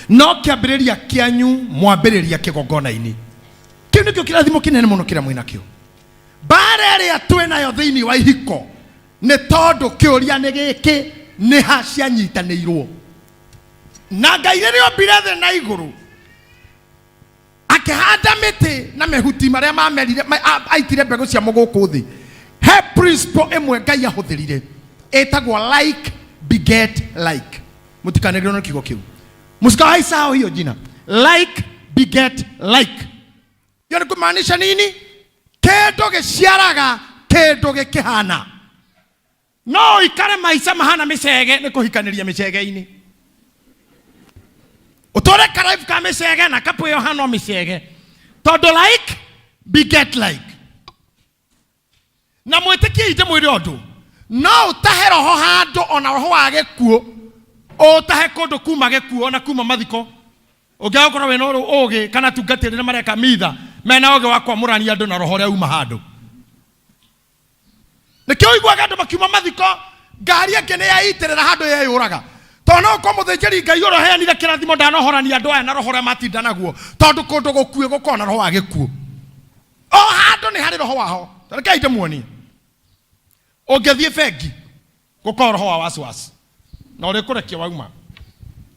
No kĩambĩrĩria kĩanyu mwambĩrĩria kĩgongona-inĩ. Kĩu nĩkĩo kĩrathimo kĩnene mũno kĩrĩa mwĩnakĩo. Mbara ĩrĩa twĩ nayo thĩinĩ wa ihiko nĩ tondũ kĩũria nĩ gĩkĩ, nĩ ha cianyitanĩirwo? Na Ngai rĩrĩa ombire thĩ na igũrũ, akĩhanda mĩtĩ na mĩhuti marĩa mamerire, aitire mbegũ ciamo gũkũ thĩ. He principle ĩmwe Ngai ahũthĩrire ĩtagwo like beget like. Mũtikanagĩrwo na kiugo kĩu, msikawahi sahau hiyo jina, like beget like. Hiyo ni kumaanisha nini? Kĩndũ gĩciaraga kĩndũ gĩkĩhana. No ũikare maica mahana mĩcege nĩ kũhikanĩria mĩcege-inĩ. Ũtũre karaibu ka mĩcege na kapu ĩyo hana o mĩcege. Tondũ like beget like. Na mwĩtĩkiei ndĩmwĩre ũndũ, no ũtahe roho handũ ona roho wa gĩkuũ, ũtahe kũndũ kuma gĩkuũ ona kuma mathiko. Ũngĩaga gũkorwo wĩna ũgĩ kana atungatĩri arĩa mareka mitha mena ũgĩ wa kwamũrania andũ na roho ũrĩa uma handũ. Nĩkĩo ũiguaga andũ makiuma mathiko, ngari ĩngĩ nĩ yaitĩrĩra handũ yeyũraga. Tondũ no ũkorwo mũthĩnjĩri Ngai ũrĩa ũheanire kĩrathimo ndanohorania andũ aya na roho ũrĩa matinda naguo, tondũ kũndũ gũkuĩ gũkoragwo na roho wa gĩkuũ. O handũ nĩ harĩ roho waho. Rekei ndĩmuonie. Ũngĩthiĩ bengi, gũkoragwo roho wa wasiwasi na ũrĩkũrekia wauma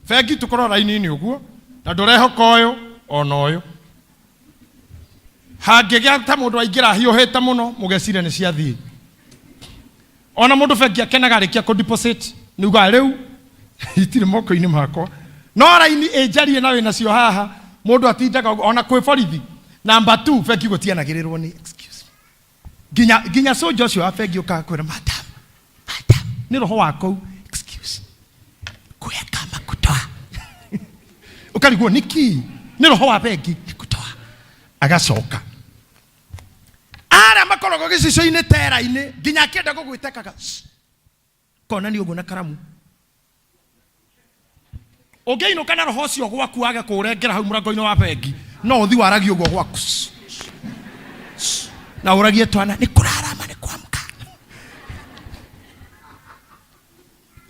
bengi tũkorwo raini-inĩ ũguo na ndũrehoka ũyũ ona ũyũ. Hangĩgĩa ta mũndũ aingĩra ahiũhĩte mũno, mũgeciria nĩ ciathiĩ. Ona mũndũ bengi akenaga arĩkia kũ deposit nĩ ugaga rĩu itirĩ moko-inĩ makwa, no raini ĩnjarie na wĩnacio haha, mũndũ atindaga ũguo. Ona kwĩ borithi namba 2 bengi gũtianagĩrĩrwo nĩ excuse me. Nginya nginya soja ũcio wa bengi ũkaga kwĩra madam, madam, nĩ roho wa kũu, excuse, kuweka ama kutoa. Ũkarigwo nĩkĩ nĩ roho wa bengi nĩ kutoa. Agacoka arĩa makoragwo gĩcicio-inĩ tera-inĩ nginya akĩenda gũgwĩtekaga konania ũguo na karamu. Ũngĩinũka na roho ũcio gwaku wage kũũrengera hau mũrango-inĩ wa bengi, no ũthi waragie ũguo gwaku na ũragie twana nĩ kũrarama nĩ kwamka.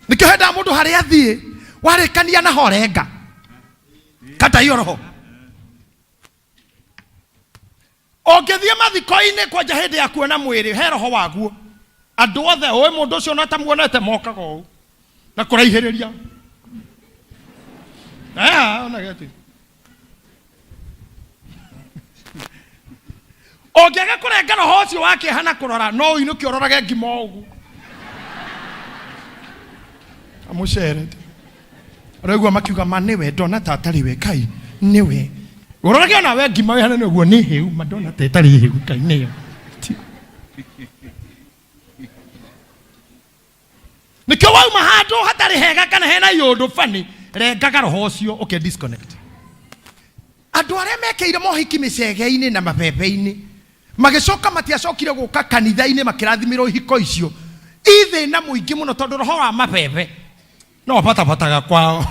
Nĩkĩo hendaga mũndũ harĩa athiĩ warĩkania na horenga kata hiyo roho. Ũngĩthiĩ mathiko-inĩ kwanja hĩndĩ ya kuona mwĩrĩ, he roho waguo. Andũ othe ũĩ mũndũ ũcio ona ũtamuonete mokaga ũũ na kũraihĩrĩria. Aya, onage atĩ. Ũngĩaga kũrenga roho ũcio wa kĩeha na kũrora, no ũinũke ũrorage ngima ũguo. Amũcerete. Ũraigua makiuga ma nĩwe, ndona ta atarĩ we, Kai nĩwe. Ũrorage ona we ngima wĩhana nĩ ũguo nĩ hĩu, ma ndona ta ĩtarĩ hĩu, Kai nĩyo. Nĩkĩo wauma handũ hatarĩ hega kana hena iũndũ bani, rengaga roho ũcio ũke disconnect. Andũ arĩa mekĩire mohiki mĩcege-inĩ na mabebe-inĩ magĩcoka matiacokire gũka kanitha-inĩ makĩrathimĩrwo ihiko icio, i thĩna mũingĩ mũno tondũ roho wa mabebe no batabataga kwao.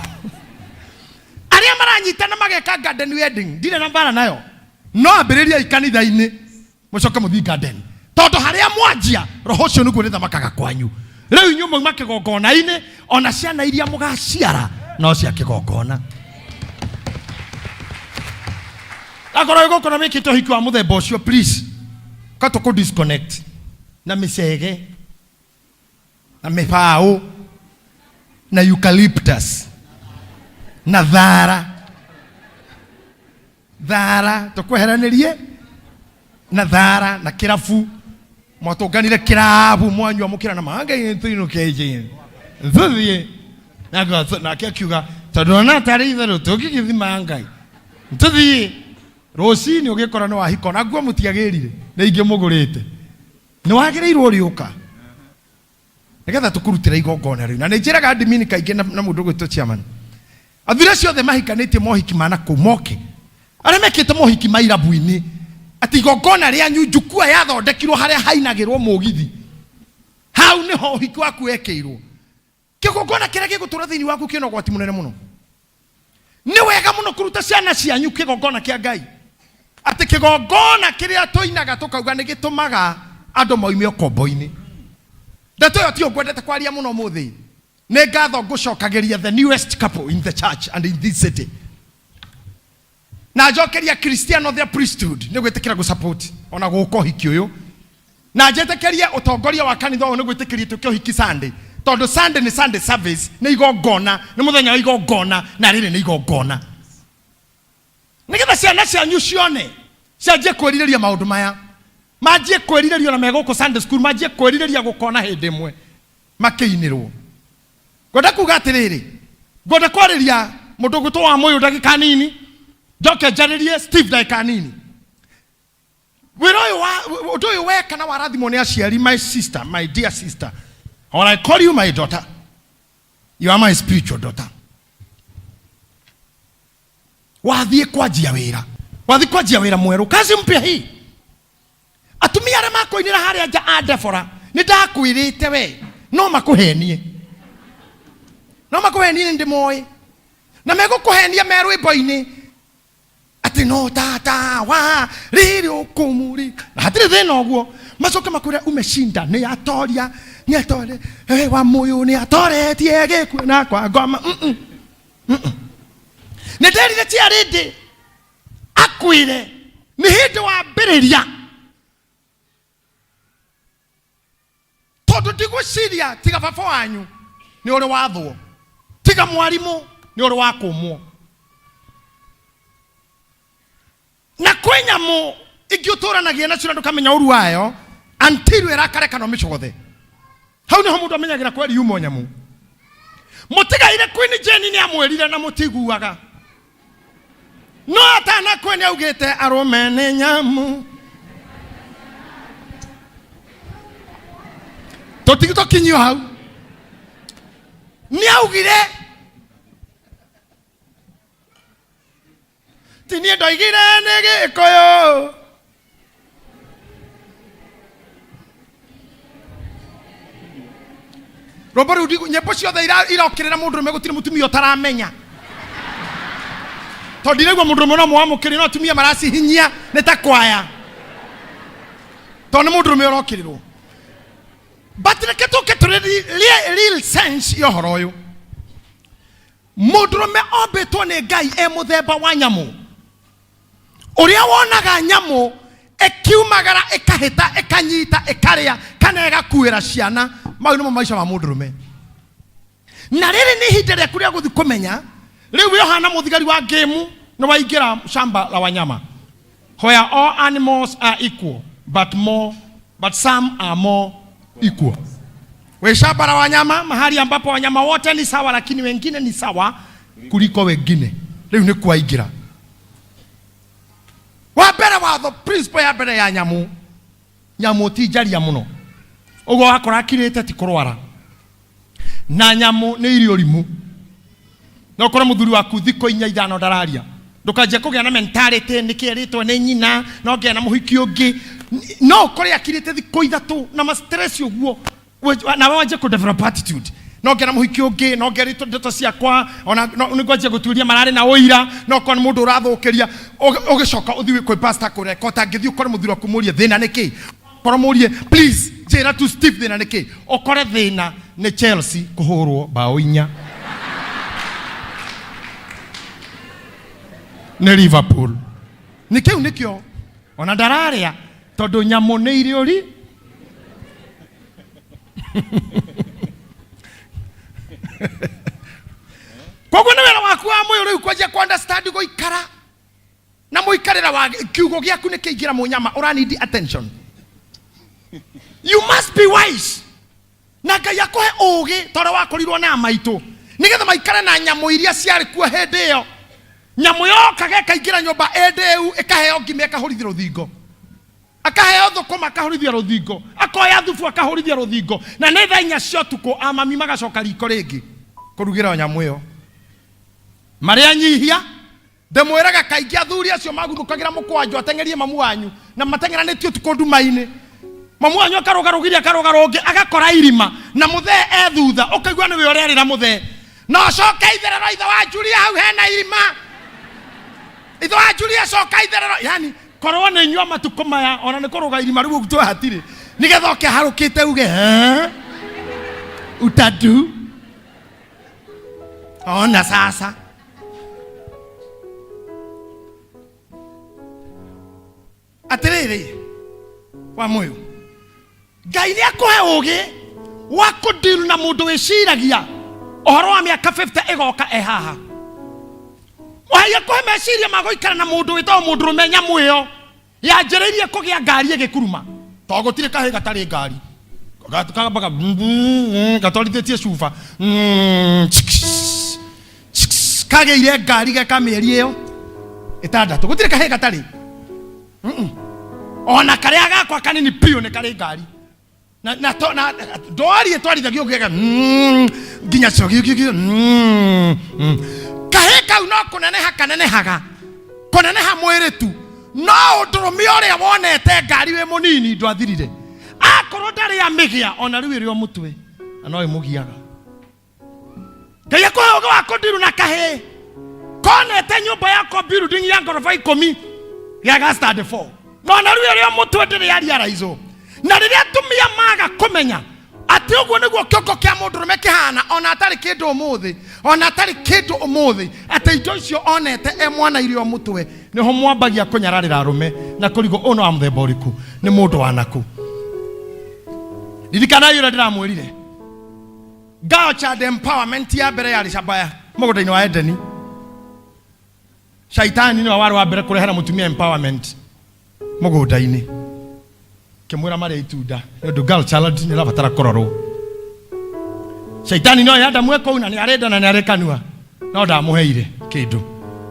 Arĩa maranyitana mageka garden wedding, ndirĩ na mbara nayo, no ambĩrĩriai kanitha-inĩ mũcoke mũthiĩ garden, tondũ harĩa mwanjia roho ũcio nĩguo ũrĩthamakaga kwanyu. Rĩu inyuĩ mwauma kĩgongona-inĩ, ona ciana iria mũgaciara no cia kĩgongona. Akorwo wĩ gũkũ na wĩkĩte ũhiki wa mũthemba ũcio, please katũkũ disconnect na mĩcege na mĩbaũ na eucalyptus na thara thara, tũkweheranĩrie na thara na kĩrabu. Mwatũnganire kĩrabu mwanyua mũkĩra na manga tũinũke tũthiĩ. Nake akiuga tondũ ona tarĩ itherũ tũngĩgĩthima Ngai tũthiĩ rũcinĩ, ũgĩkora nĩ wahika na nguo mũtiagĩrire nĩ ingĩ mũgũrĩte, nĩ wagĩrĩirwo ũrĩũka nĩgetha tũkũrutĩra igongona rĩu. Na nĩ njĩraga admin kaingĩ na mũndũ ũgwĩtwo chairman, athuri acio othe mahikanĩtie mohiki ma nakũu moke, arĩa mekĩte mohiki ma irabu-inĩ, atĩ igongona rĩanyu njukua yathondekirwo harĩa hainagĩrwo mũgithi, hau nĩho ũhiki waku wekĩirwo. Kĩgongona kĩrĩa gĩgũtũra thĩinĩ waku kĩna ũgwati mũnene mũno. Nĩ wega mũno kũruta ciana cianyu kĩgongona kĩa Ngai, atĩ kĩgongona kĩrĩa tũinaga tũkauga nĩ gĩtũmaga andũ moime ũkombo-inĩ. Ndeto ĩyo tiyo ngwendete kwaria mũno ũmũthĩ. Nĩ ngatho ngũcokagĩria the newest couple in the church and in this city. Na njokeria Kristiano their priesthood nĩ gwĩtĩkĩra gũ ona gũka ũhiki ũyũ. Na njĩtĩkĩrie ũtongoria wa kanitha ũyũ nĩ gwĩtĩkĩria tuĩke ũhiki Sunday, tondũ Sunday nĩ Sunday service, nĩ igongona, nĩ mũthenya wa igongona, na rĩrĩ nĩ igongona. Nĩgetha ciana cianyu cione, cianjie kwĩrirĩria maũndũ maya, manjie kwĩrirĩria ona me gũkũ Sunday school, manjie kwĩrirĩria gũkona hĩndĩ ĩmwe makĩinĩrwo. Ngwenda kuga atĩrĩrĩ, ngwenda kwarĩria mũndũ ũgwĩtwo wa Mũyũ ndagĩka nini, njoke njarĩrie Steve ndagĩka nini. Wĩra ũyũ wa ũndũ ũyũ weka na warathimwo nĩ aciari, my sister, my dear sister, or I call you my daughter, you are my spiritual daughter. Wathiĩ kwanjia wĩra, wathiĩ kwanjia wĩra mwerũ, kazi mpya hii. Atumia arĩa makũinĩra harĩa nja a Debora, nĩ ndakwĩrĩte we, no makũhenie, no makũhenie, nĩ ndĩmoĩ, na megũkũhenia me rwĩmbo-inĩ atĩ no tata wa rĩrĩ ũkũmũrĩka, na hatirĩ thĩna ũguo. Macoke makwĩre umeshinda, nĩ atoria, nĩ atore wa mũyũ, nĩ atoretie gĩkuũ na kwa ngoma. Nĩ nderire tia rĩndĩ akwĩre nĩ hĩndĩ wambĩrĩria, tondũ ndigwĩciria tiga baba wanyu nĩ ũrĩ wathwo, tiga mwarimũ nĩ ũrĩ wakũmwo, na kwĩ nyamũ ingĩ ũtũranagia nacio na ndũkamenya ũru wayo until ĩrakare kana ũmĩcogothe. Hau nĩho mũndũ amenyagĩra kweri yumo nyamũ. Mũtigaire Queen Jane nĩ amwĩrire na mũtiguaga, no atanakue nĩ augĩte arũme nĩ nyamũ. Tũtigi tũkinyio hau, nĩ augire ti niĩ ndoigire nĩ Gĩkũyũ. Rwĩmbo rũu nyĩmbo ciothe irokĩrĩra mũndũrũme, gũtirĩ mũtumia ũtaramenya, tondũ ndiraigua mũndũrũme no mwamũkĩrie, no atumia maracihinyia nĩ ta kwaya, tondũ nĩ mũndũrũme ũrokĩrĩrwo. But reke tũke tũrĩ real sense ya ũhoro ũyũ. Mũndũrũme ombĩtwo nĩ Ngai e mũthemba wa nyamũ, ũrĩa wonaga nyamũ ĩkiumagara, ĩkahĩta, ĩkanyita, ĩkarĩa kana ĩgakuĩra ciana. Mau nĩmo maica ma mũndũrũme. Na rĩrĩ nĩ ihinda rĩaku rĩa gũthiĩ kũmenya rĩu wĩ ũhana mũthigari wa ngĩmu, nĩ waingĩra shamba la wanyama, where all animals are equal, but more, but some are more equal. Wĩ shamba la wanyama, mahali ambapo wanyama wote ni sawa, lakini wengine ni sawa kuliko wengine. Rĩu nĩ kwaingĩra wa mbere watho, principle ya mbere ya nyamũ. Nyamũ ti njaria mũno ũguo wakora akirĩte ti kũrwara, na nyamũ nĩ irio rimũ. No ũkore mũthuri waku thikũ inya ithano ndararia, ndũkanjie kũgĩa na mentality nĩkĩ erĩtwo nĩ nyina no ngĩa na mũhiki ũngĩ. No ũkore akirĩte thikũ 3 na ma stress ũguo, nawe wanjie kũ develop attitude, no ngĩa na mũhiki ũngĩ, no ngerĩtwo ndeto ciakwa, ona nĩ ngwanjia gũtuĩria mararĩ na ũira, no korwo nĩ mũndũ ũrathũkĩria. Ũgĩcoka ũthiĩ kwĩ pastor kũreka ũtangĩthiĩ ũkore mũthuri waku, mũrie thĩna nĩ kĩ, korwo mũrie please njĩra tu Steve thĩna nĩ kĩ, ũkore thĩna nĩ Chelsea kũhũrwo bao 4 nĩ Liverpool. Nĩ kĩu nĩkĩo ona ndararĩa, tondũ nyamũ nĩ irĩ ũri. Koguo nĩ wĩra waku wa mũyũ rĩu kwanjia ku understand gũikara na mũikarĩra wa kiugo gĩaku nĩ kĩingĩra mũnyama ũra need attention. You must be wise, na Ngai akũhe ũũgĩ ta ũrĩa wakorirwo na maitũ, nĩgetha maikare na nyamũ iria ciarĩ kuo hĩndĩ ĩyo. Nyamũ yokaga ĩkaingĩra nyũmba ĩndĩu, ĩkaheo ngima, ĩkahũrithia rũthingo, akaheo thũkũma, akahũrithia rũthingo, akoya thubu, akahũrithia rũthingo, na nĩ thaa 4 cia ũtukũ amami magacoka riko rĩngĩ kũrugĩra nyamũ ĩyo. Marĩa nyihia ndĩmwĩraga kaingĩ, athuri acio maguthũkagĩra mũkwanjũ ateng'erie mamu wanyu, na mateng'eranĩtie ũtukũ nduma-inĩ, mamu wanyu akarũga rũgiri, akarũga rũngĩ, agakora irima, na mũthee e thutha, ũkaigua nĩwe ũrerĩra mũthee, na ũcoke itherero, ithe wa Julia hau hena irima, ithe wa Julia coka itherero. Yani korwo nĩ inyua matukũ maya ona nĩ kũrũga irima rĩu ũguo hatirĩ, nĩgetha ũke harũkĩte uge "Eh? Utadu ona sasa." Atĩrĩrĩ wa mũyũ, Ngai nĩ akũhe ũgĩ wa kũndiru na mũndũ wĩciragia ũhoro wa mĩaka 50 ĩgoka e haha. Ngai akũhe meciria ma gũikara na mũndũ wĩtagwo mũndũrũme nyamũ ĩyo yanjĩrĩirie kũgĩa ngari ĩgĩkuruma, tondũ gũtirĩ kahĩ gatarĩ ngari. Kambaga gatwarithĩtie cuba, kagĩire ngari geka mĩeri ĩyo 6. Gũtirĩ kahĩ gatarĩ. Ona karĩa gakwa kanini biũ nĩ karĩ ngari na na to na ndwari ĩtwarithagio gĩga nginya cogi. Kahĩ kau no kũneneha kanenehaga, kũneneha mwĩrĩ tu, no ũndũrũme ũrĩa wonete ngari wĩ mũnini ndwathirire. Akorwo ndarĩ amĩgĩa, ona rĩu ĩrĩ o mũtwe na no ĩmũgiaga. Ngai akũhe ũgĩ wa kũndiru na kahĩ konete nyũmba yakwa building ya ngoroba 10 gĩaga stand 4, no na rĩu ĩrĩ o mũtwe ndĩrĩ aria raizwo. Na rĩrĩa atumia maga kũmenya atĩ ũguo nĩguo kĩongo kĩa mũndũrũme kĩhana, ona atarĩ kĩndũ ũmũthĩ, ona atarĩ kĩndũ ũmũthĩ, atĩ indo icio onete e mwana irĩ o mũtwe, nĩho mwambagia kũnyararĩra arũme na kũrigwo ũyũ nĩ wa mũthemba ũrĩkũ, nĩ mũndũ wa nakũ. Ririkanai ũrĩa ndĩramwĩrire, Girl child empowerment ya mbere yarĩ Shabaya mũgũnda-inĩ wa Edeni. Shaitani nĩwe warĩ wa mbere kũrehera mũtumia empowerment mũgũnda-inĩ, kĩmwĩra marĩa itunda, nĩ ũndũ girl child nĩ ĩrabatara kũrorwo. Shaitani no Adamu ekũu na nĩ arenda na nĩ arĩ kanua, no ndamũheire kĩndũ.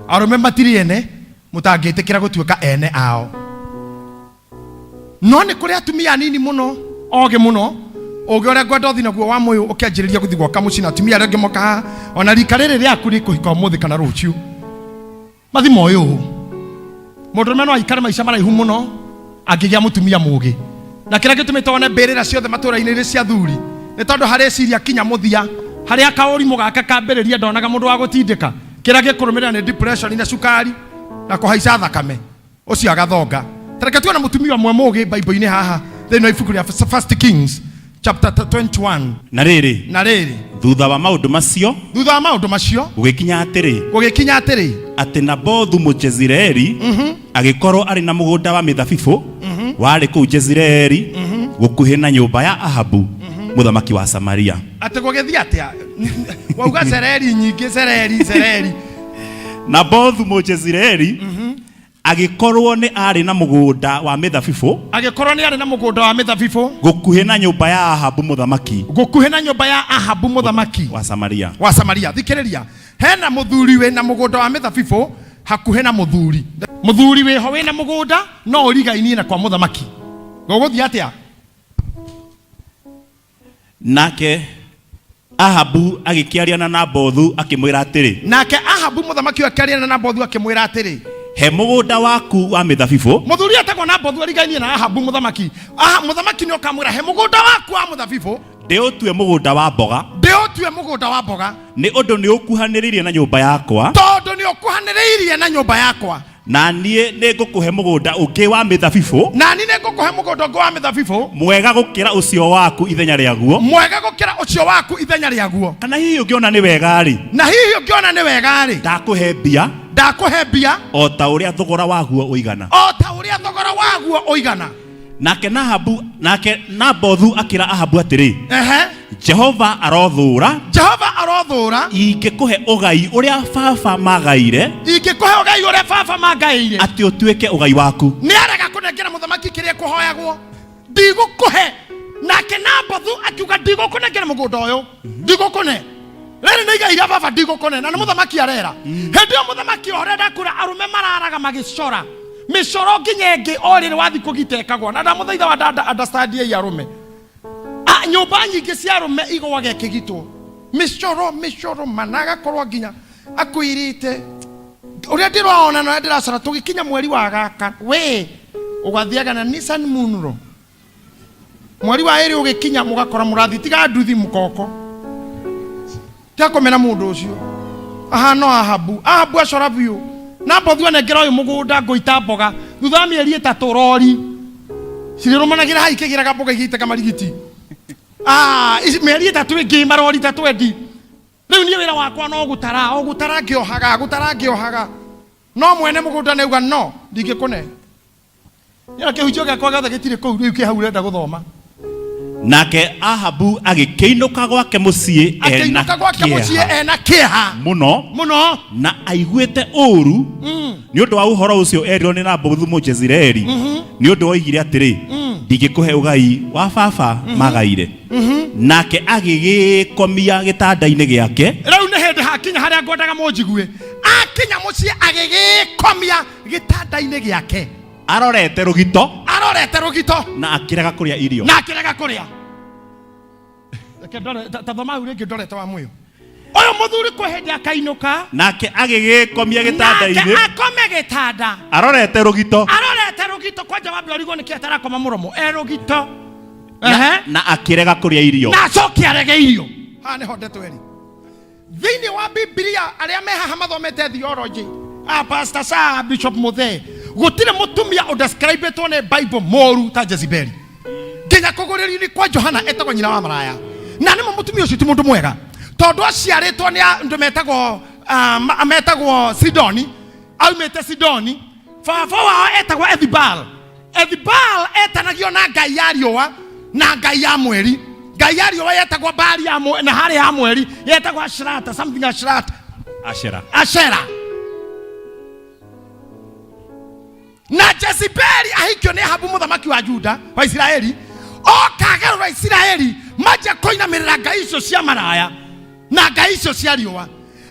Arũme matirĩ ene, mũtangĩtĩkĩra gũtuĩka ene ao. No nĩ kũrĩ atumia anini mũno ogĩ mũno, ũgĩ ũrĩa ngwenda ũthi naguo wa mũyũ ũkĩanjĩrĩria gũthiĩ gwaka mũciĩ na atumia arĩa angĩ moka haha, ona rika rĩrĩ rĩaku rĩkũhika ũmũthĩ kana rũciũ, mathi moĩ ũũ. Mũndũrũme no aikare maica maraihu mũno angĩgĩa mũtumia mũgĩ. Na kĩrĩa gĩtũmĩte wone mbĩrĩra ciothe matũũra-inĩ irĩ cia athuri nĩ tondũ harĩa eciria kinya mũthia, harĩa kaũrimũ gake kambĩrĩria, ndonaga mũndũ wa gũtindĩka. Kĩrĩa gĩkũrũmĩrĩra nĩ depression na cukari na kũhaica thakame, ũcio agathonga. Tareke tuone mũtumia ũmwe mũgĩ Bible-inĩ haha thĩinĩ wa ibuku rĩa First Kings chapter 21. Na rĩrĩ, Na rĩrĩ, thutha wa maũndũ macio, thutha wa maũndũ macio, gũgĩkinya atĩrĩ, gũgĩkinya atĩrĩ, atĩ Nabothu Mũjezireeli agĩkorwo arĩ na mũgũnda wa mĩthabibũ warĩ kũu Jezireeli, gũkuhĩ na nyũmba ya Ahabu mũthamaki wa Samaria. Atĩ gũgĩthiĩ atĩa? Wauga cereri nyingĩ, cereri cereri. Nabothu Mũjezireeli agĩkorwo nĩ arĩ na mũgũnda wa mĩthabibũ, agĩkorwo nĩ arĩ na mũgũnda wa mĩthabibũ, gũkuhĩ na nyũmba ya Ahabu mũthamaki gũkuhĩ na nyũmba ya Ahabu mũthamaki wa Samaria. Wa Samaria. Thikĩrĩria, hena mũthuri wĩ na mũgũnda wa mĩthabibũ hakuhĩ na mũthuri. Mũthuri wĩho wĩna mũgũnda no ũrigainie na kwa mũthamaki. Gũgũthiĩ atĩa? Nake Ahabu agĩkĩaria na Nabothu akĩmwĩra atĩrĩ, Nake Ahabu mũthamaki ũyũ akĩaria na Nabothu akĩmwĩra atĩrĩ, he mũgũnda waku wa mĩthabibũ, Mũthuri etagwo Nabothu arigainie na Ahabu mũthamaki. Mũthamaki nĩ ũkamwĩra, he mũgũnda waku wa mũthabibũ, ndĩũtue mũgũnda wa mboga, ndĩũtue mũgũnda wa mboga, nĩ ũndũ nĩ ũkuhanĩrĩirie na nyũmba yakwa, tondũ nĩ ũkuhanĩrĩirie na nyũmba yakwa. Na niĩ nĩ ngũkũhe mũgũnda ũngĩ wa mĩthabibũ, Na niĩ nĩ ngũkũhe mũgũnda ũngĩ wa mĩthabibũ, mwega gũkĩra ũcio waku ithenya rĩaguo. Mwega gũkĩra ũcio waku ithenya rĩaguo. Kana hihi ũngĩona nĩ wega-rĩ, Na hihi ũngĩona nĩ wega-rĩ, ndakũhe mbia, ndakũhe mbia, o ta ũrĩa thogora waguo ũigana. O ta ũrĩa thogora waguo ũigana. Nake Nahabu, nake Nabothu akĩra Ahabu atĩrĩ, Jehova arothũũra, Jehova arothũũra, ingĩkũhe ũgai ũrĩa baba magaire, ingĩkũhe ũgai ũrĩa baba mangaĩire, atĩ ũtuĩke ũgai waku. Nĩ arega kũnengera mũthamaki kĩrĩa kũhoyagwo. Ndigũkũhe. Nake Nabothu akiuga, ndigũkũnengera mũgũnda ũyũ, ndigũkũne. Rĩrĩ nĩ igai rĩa baba, ndigũkũne. Na nĩ mũthamaki arera. Hĩndĩ ĩyo mũthamaki ũrenda kura, arũme mararaga magĩcora mĩcoro nginya ĩngĩ o rĩrĩ wathi kũgita ĩkagwa. Na ndamũthaitha wa dada, understand ei arũme. Nyũmba nyingĩ cia arũme igũaga ĩkĩgitwo mĩcoro mĩcoro, mana agakorwo nginya akwĩrĩte ũrĩa ndĩrona na ũrĩa ndĩracora. Tũgĩkinya mweri wa gaka, we ũgathiaga na Nissan Munro. Mweri wa ĩrĩ ũgĩkinya, mũgakora mũrathi tiga nduthi mũkoko tiga kũmena mũndũ ũcio ahana Ahabu. Ahabu acora biũ Nabothu anengera ũyũ mũgũnda ngũita mboga. Thutha wa mĩeri 3, rori cirĩrũmanagĩra hau ikĩgĩraga mboga, igĩitaga marigiti. Ici mĩeri 3 ĩngĩ marori ta 20. Rĩu niĩ wĩra wakwa no gũtara, o gũtara ngĩohaga, gũtara ngĩohaga. No mwene mũgũnda nĩauga, no ndingĩkũne. Nĩona kĩhunjio gĩakwa gĩothe gĩtirĩ kũu rĩu kĩ hau ũrenda gũthoma. Nake Ahabu agĩkĩinũka gwake mũciĩ ena Akĩinũka gwake mũciĩ kĩeha ena kĩeha mũno mũno. Na aiguĩte ũũru nĩ ũndũ wa ũhoro ũcio erirwo nĩ Nabothu Mũjezireeli, nĩ ũndũ oigire atĩrĩ, "Ndingĩkũhe ũgai wa baba magaire." Nake agĩgĩkomia gĩtanda-inĩ gĩake. Rĩu nĩ hĩndĩ hakinya harĩa ngwendaga mũnjigue. Akinya mũciĩ agĩgĩkomia gĩtanda-inĩ gĩake. Arorete rũgito. Arorete rũgito. Na akĩrega kũrĩa irio. Na akĩrega kũrĩa. Reke ndore ta thoma hau rĩngĩ ndorete wa mũyũ ũyũ mũthuri kwĩ hĩndĩ akainũka. Nake agĩgĩkomia nake gĩtanda-inĩ akome gĩtanda arorete rũgito arorete rũgito. Kwanja wambe ũrigwo nĩkĩ atarakoma mũromo e rũgito. Na, na akĩrega kũrĩa irio. Na acoke arege irio. Haha nĩho ndeto ĩrĩ thĩinĩ wa Bibilia. Arĩa me haha mathomete theology, ah, Pastor sa Bishop Muthee, gũtirĩ mũtumia ũdescribĩtwo nĩ Bible mũru ta Jezebeli. Nginya kũgũrĩrio-inĩ kwa Johana etagwo nyina wa maraya. Na nĩmo mũtumia ũcio ti mũndũ mwega, tondũ aciarĩtwo nĩ andũ metagwo, ah, metagwo Sidoni. Aumĩte Sidoni. Baba wao etagwo Ethibal. Ethibal etanagio na ngai ya riũa na ngai ya mweri. Ngai ya riũa yetagwo Baali ya na harĩ ya mweri yetagwo Asherata, something Asherata. Ashera. Ashera. Na Jezebeli ahikio nĩ Ahabu mũthamaki wa Juda, wa Isiraeli, oka agarũra Isiraeli manjia kũinamĩrĩra ngai icio cia maraya na ngai icio cia riũa.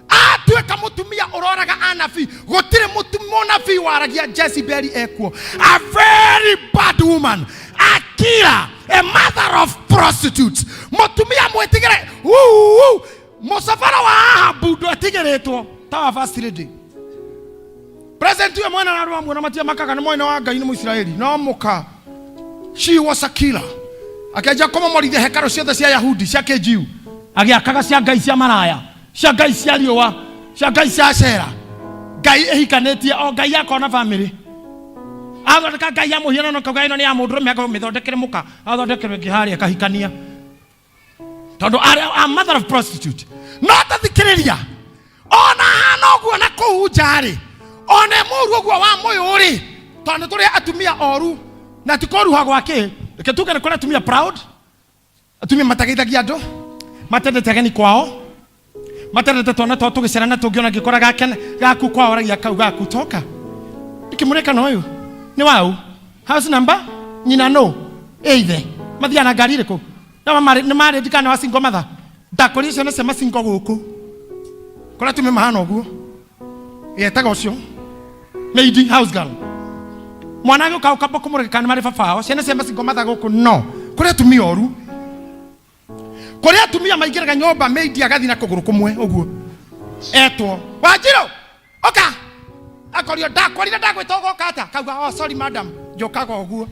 Atuĩka mũtumia ũroraga anabii. Gũtirĩ mũnabii waragia Jezebeli ekuo. A very bad woman, a killer, a mother of prostitutes. Mũtumia mwĩtigĩre. Uu, mũcabara wa Ahabu ndwetigĩrĩtwo ta wa first lady. President we mwena na andũ amwe na matia makaga nĩ mwena wa Ngai nĩ Mũisiraeli no mũka. She was a killer. Akĩanjia kũmomorithia hekarũ ciothe cia Yahudi cia kĩnjiu, agĩakaga cia ngai cia maraya, cia ngai cia riũa, cia ngai cia Ashera, ngai ĩhikanĩtie o ngai akona famĩlĩ. Athondeka ngai ya mũhianano, kauga ĩno nĩ ya mũndũrũme, akamĩthondekere mũka, athondekerwo ĩngĩ harĩa akahikania, tondũ arĩ a mother of prostitute. No tathikĩrĩria, ona hana ũguo na kũu nja-rĩ, ona e mũru ũguo wa mũyũ rĩ, tondũ nĩ tũrĩ atumia oru na ti kũruha gwa kĩ. Reke tuge nĩ kũrĩ atumia proud, atumia matageithagia andũ, matendete ageni kwao, matendete twana twao tũgĩcera na tũngĩona ngĩkora gake gaku kwao aragia kau gaku toka ndikĩmũrĩkana ũyũ nĩ wau house number nyina no ĩ ithe mathiaga na ngari ĩrĩkũ na nĩ marĩ ndikana wa single mother ndakũria ciana cia macingo gũkũ kũrĩa tumia mahana ũguo yetaga ũcio maid, house girl. Mwana agĩũka ũkamba kũmũrĩka nĩ marĩ baba wao. Ciana cia macingo mother gũkũ no kũrĩa atumia oru, kũrĩa atumia maingĩraga nyũmba, maid agathiĩ na kũgũrũ kũmwe ũguo etwo Wanjirũ oka, akorio ndakorire ndagwĩta ũgoka atĩa, kauga, "Oh, sorry madam, njũkaga ũguo."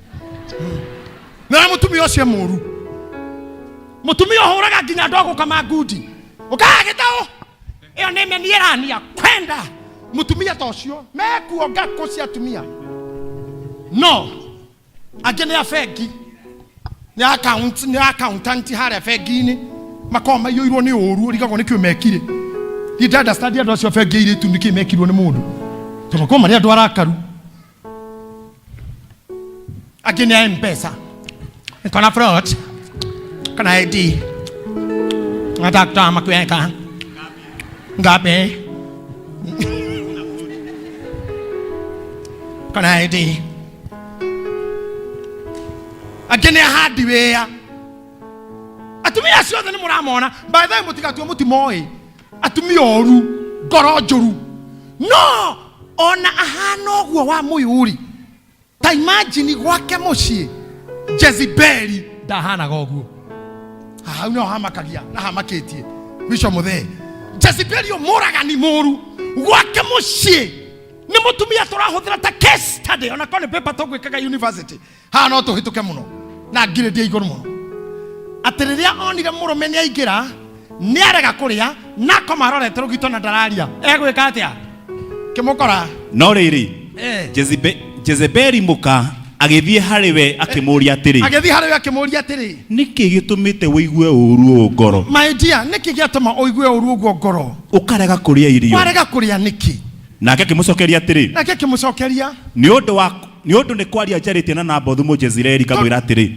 Na mũtumia ũcio mũru, mũtumia ũhũraga nginya andũ agũkama ngundi, ũkaga gĩtaũ ĩyo nĩ meni ĩrania kwenda mũtumia ta ũcio mekuo ngakũ cia atumia. No angĩ nĩ a bengi, nĩ account, nĩ accountant harĩa bengi-inĩ, makoragwo maiyũirwo nĩ ũru, ũrigagwo nĩ kĩo mekire. Niĩ ndĩ understand andũ acio a bengi airĩtu nĩkĩ mekirwo nĩ mũndũ, tondũ makoragwo marĩ andũ arakaru. Angĩ nĩ a Mpesa, niko na float kana ID, nataka kutoa makuweka ngapi kana ID. Angĩ nĩ ahandi wĩa. Atumia acio othe nĩ mũramona. By the way, mũtigatue mũtimoĩ atumia oru, ngoro njũru. No ona ahana ũguo wa mũyũri, ta imagine gwake mũciĩ Jezebeli ndahanaga ũguo. Hau nĩho hamakagia na hamakĩtie Bishop Muthee. Jezebeli ũyũ mũragani mũru gwake mũciĩ nĩ mũtumia tũrahũthĩra ta case study, ona korwo nĩ paper tũgwĩkaga university haha no tũhĩtũke mũno na ngirĩndi ya igũrũ mũno. Atĩ rĩrĩa onire mũrũme nĩ aingĩra, nĩ arega kũrĩa na akoma arorete rũgito na ndararia, egwĩka atĩa kĩmũkora? No rĩrĩ, Jezebeli mũka agĩthiĩ harĩ we akĩmũũria atĩrĩ, Agĩthiĩ harĩ we akĩmũũria atĩrĩ, "Nĩkĩ gĩtũmĩte ũigue ũũru ũũ ngoro, "My dear, nĩkĩ gĩatũma ũigue ũru ũguo ngoro, ũkarega kũrĩa irio?" Warega kũrĩa nĩkĩ? Nake akĩmũcokeria atĩrĩ, Nake akĩmũcokeria, "Nĩ ũndũ wa Nĩ ũndũ nĩ kwaria njarĩtie na Nabothu Mũjezireeli ngamwĩra atĩrĩ,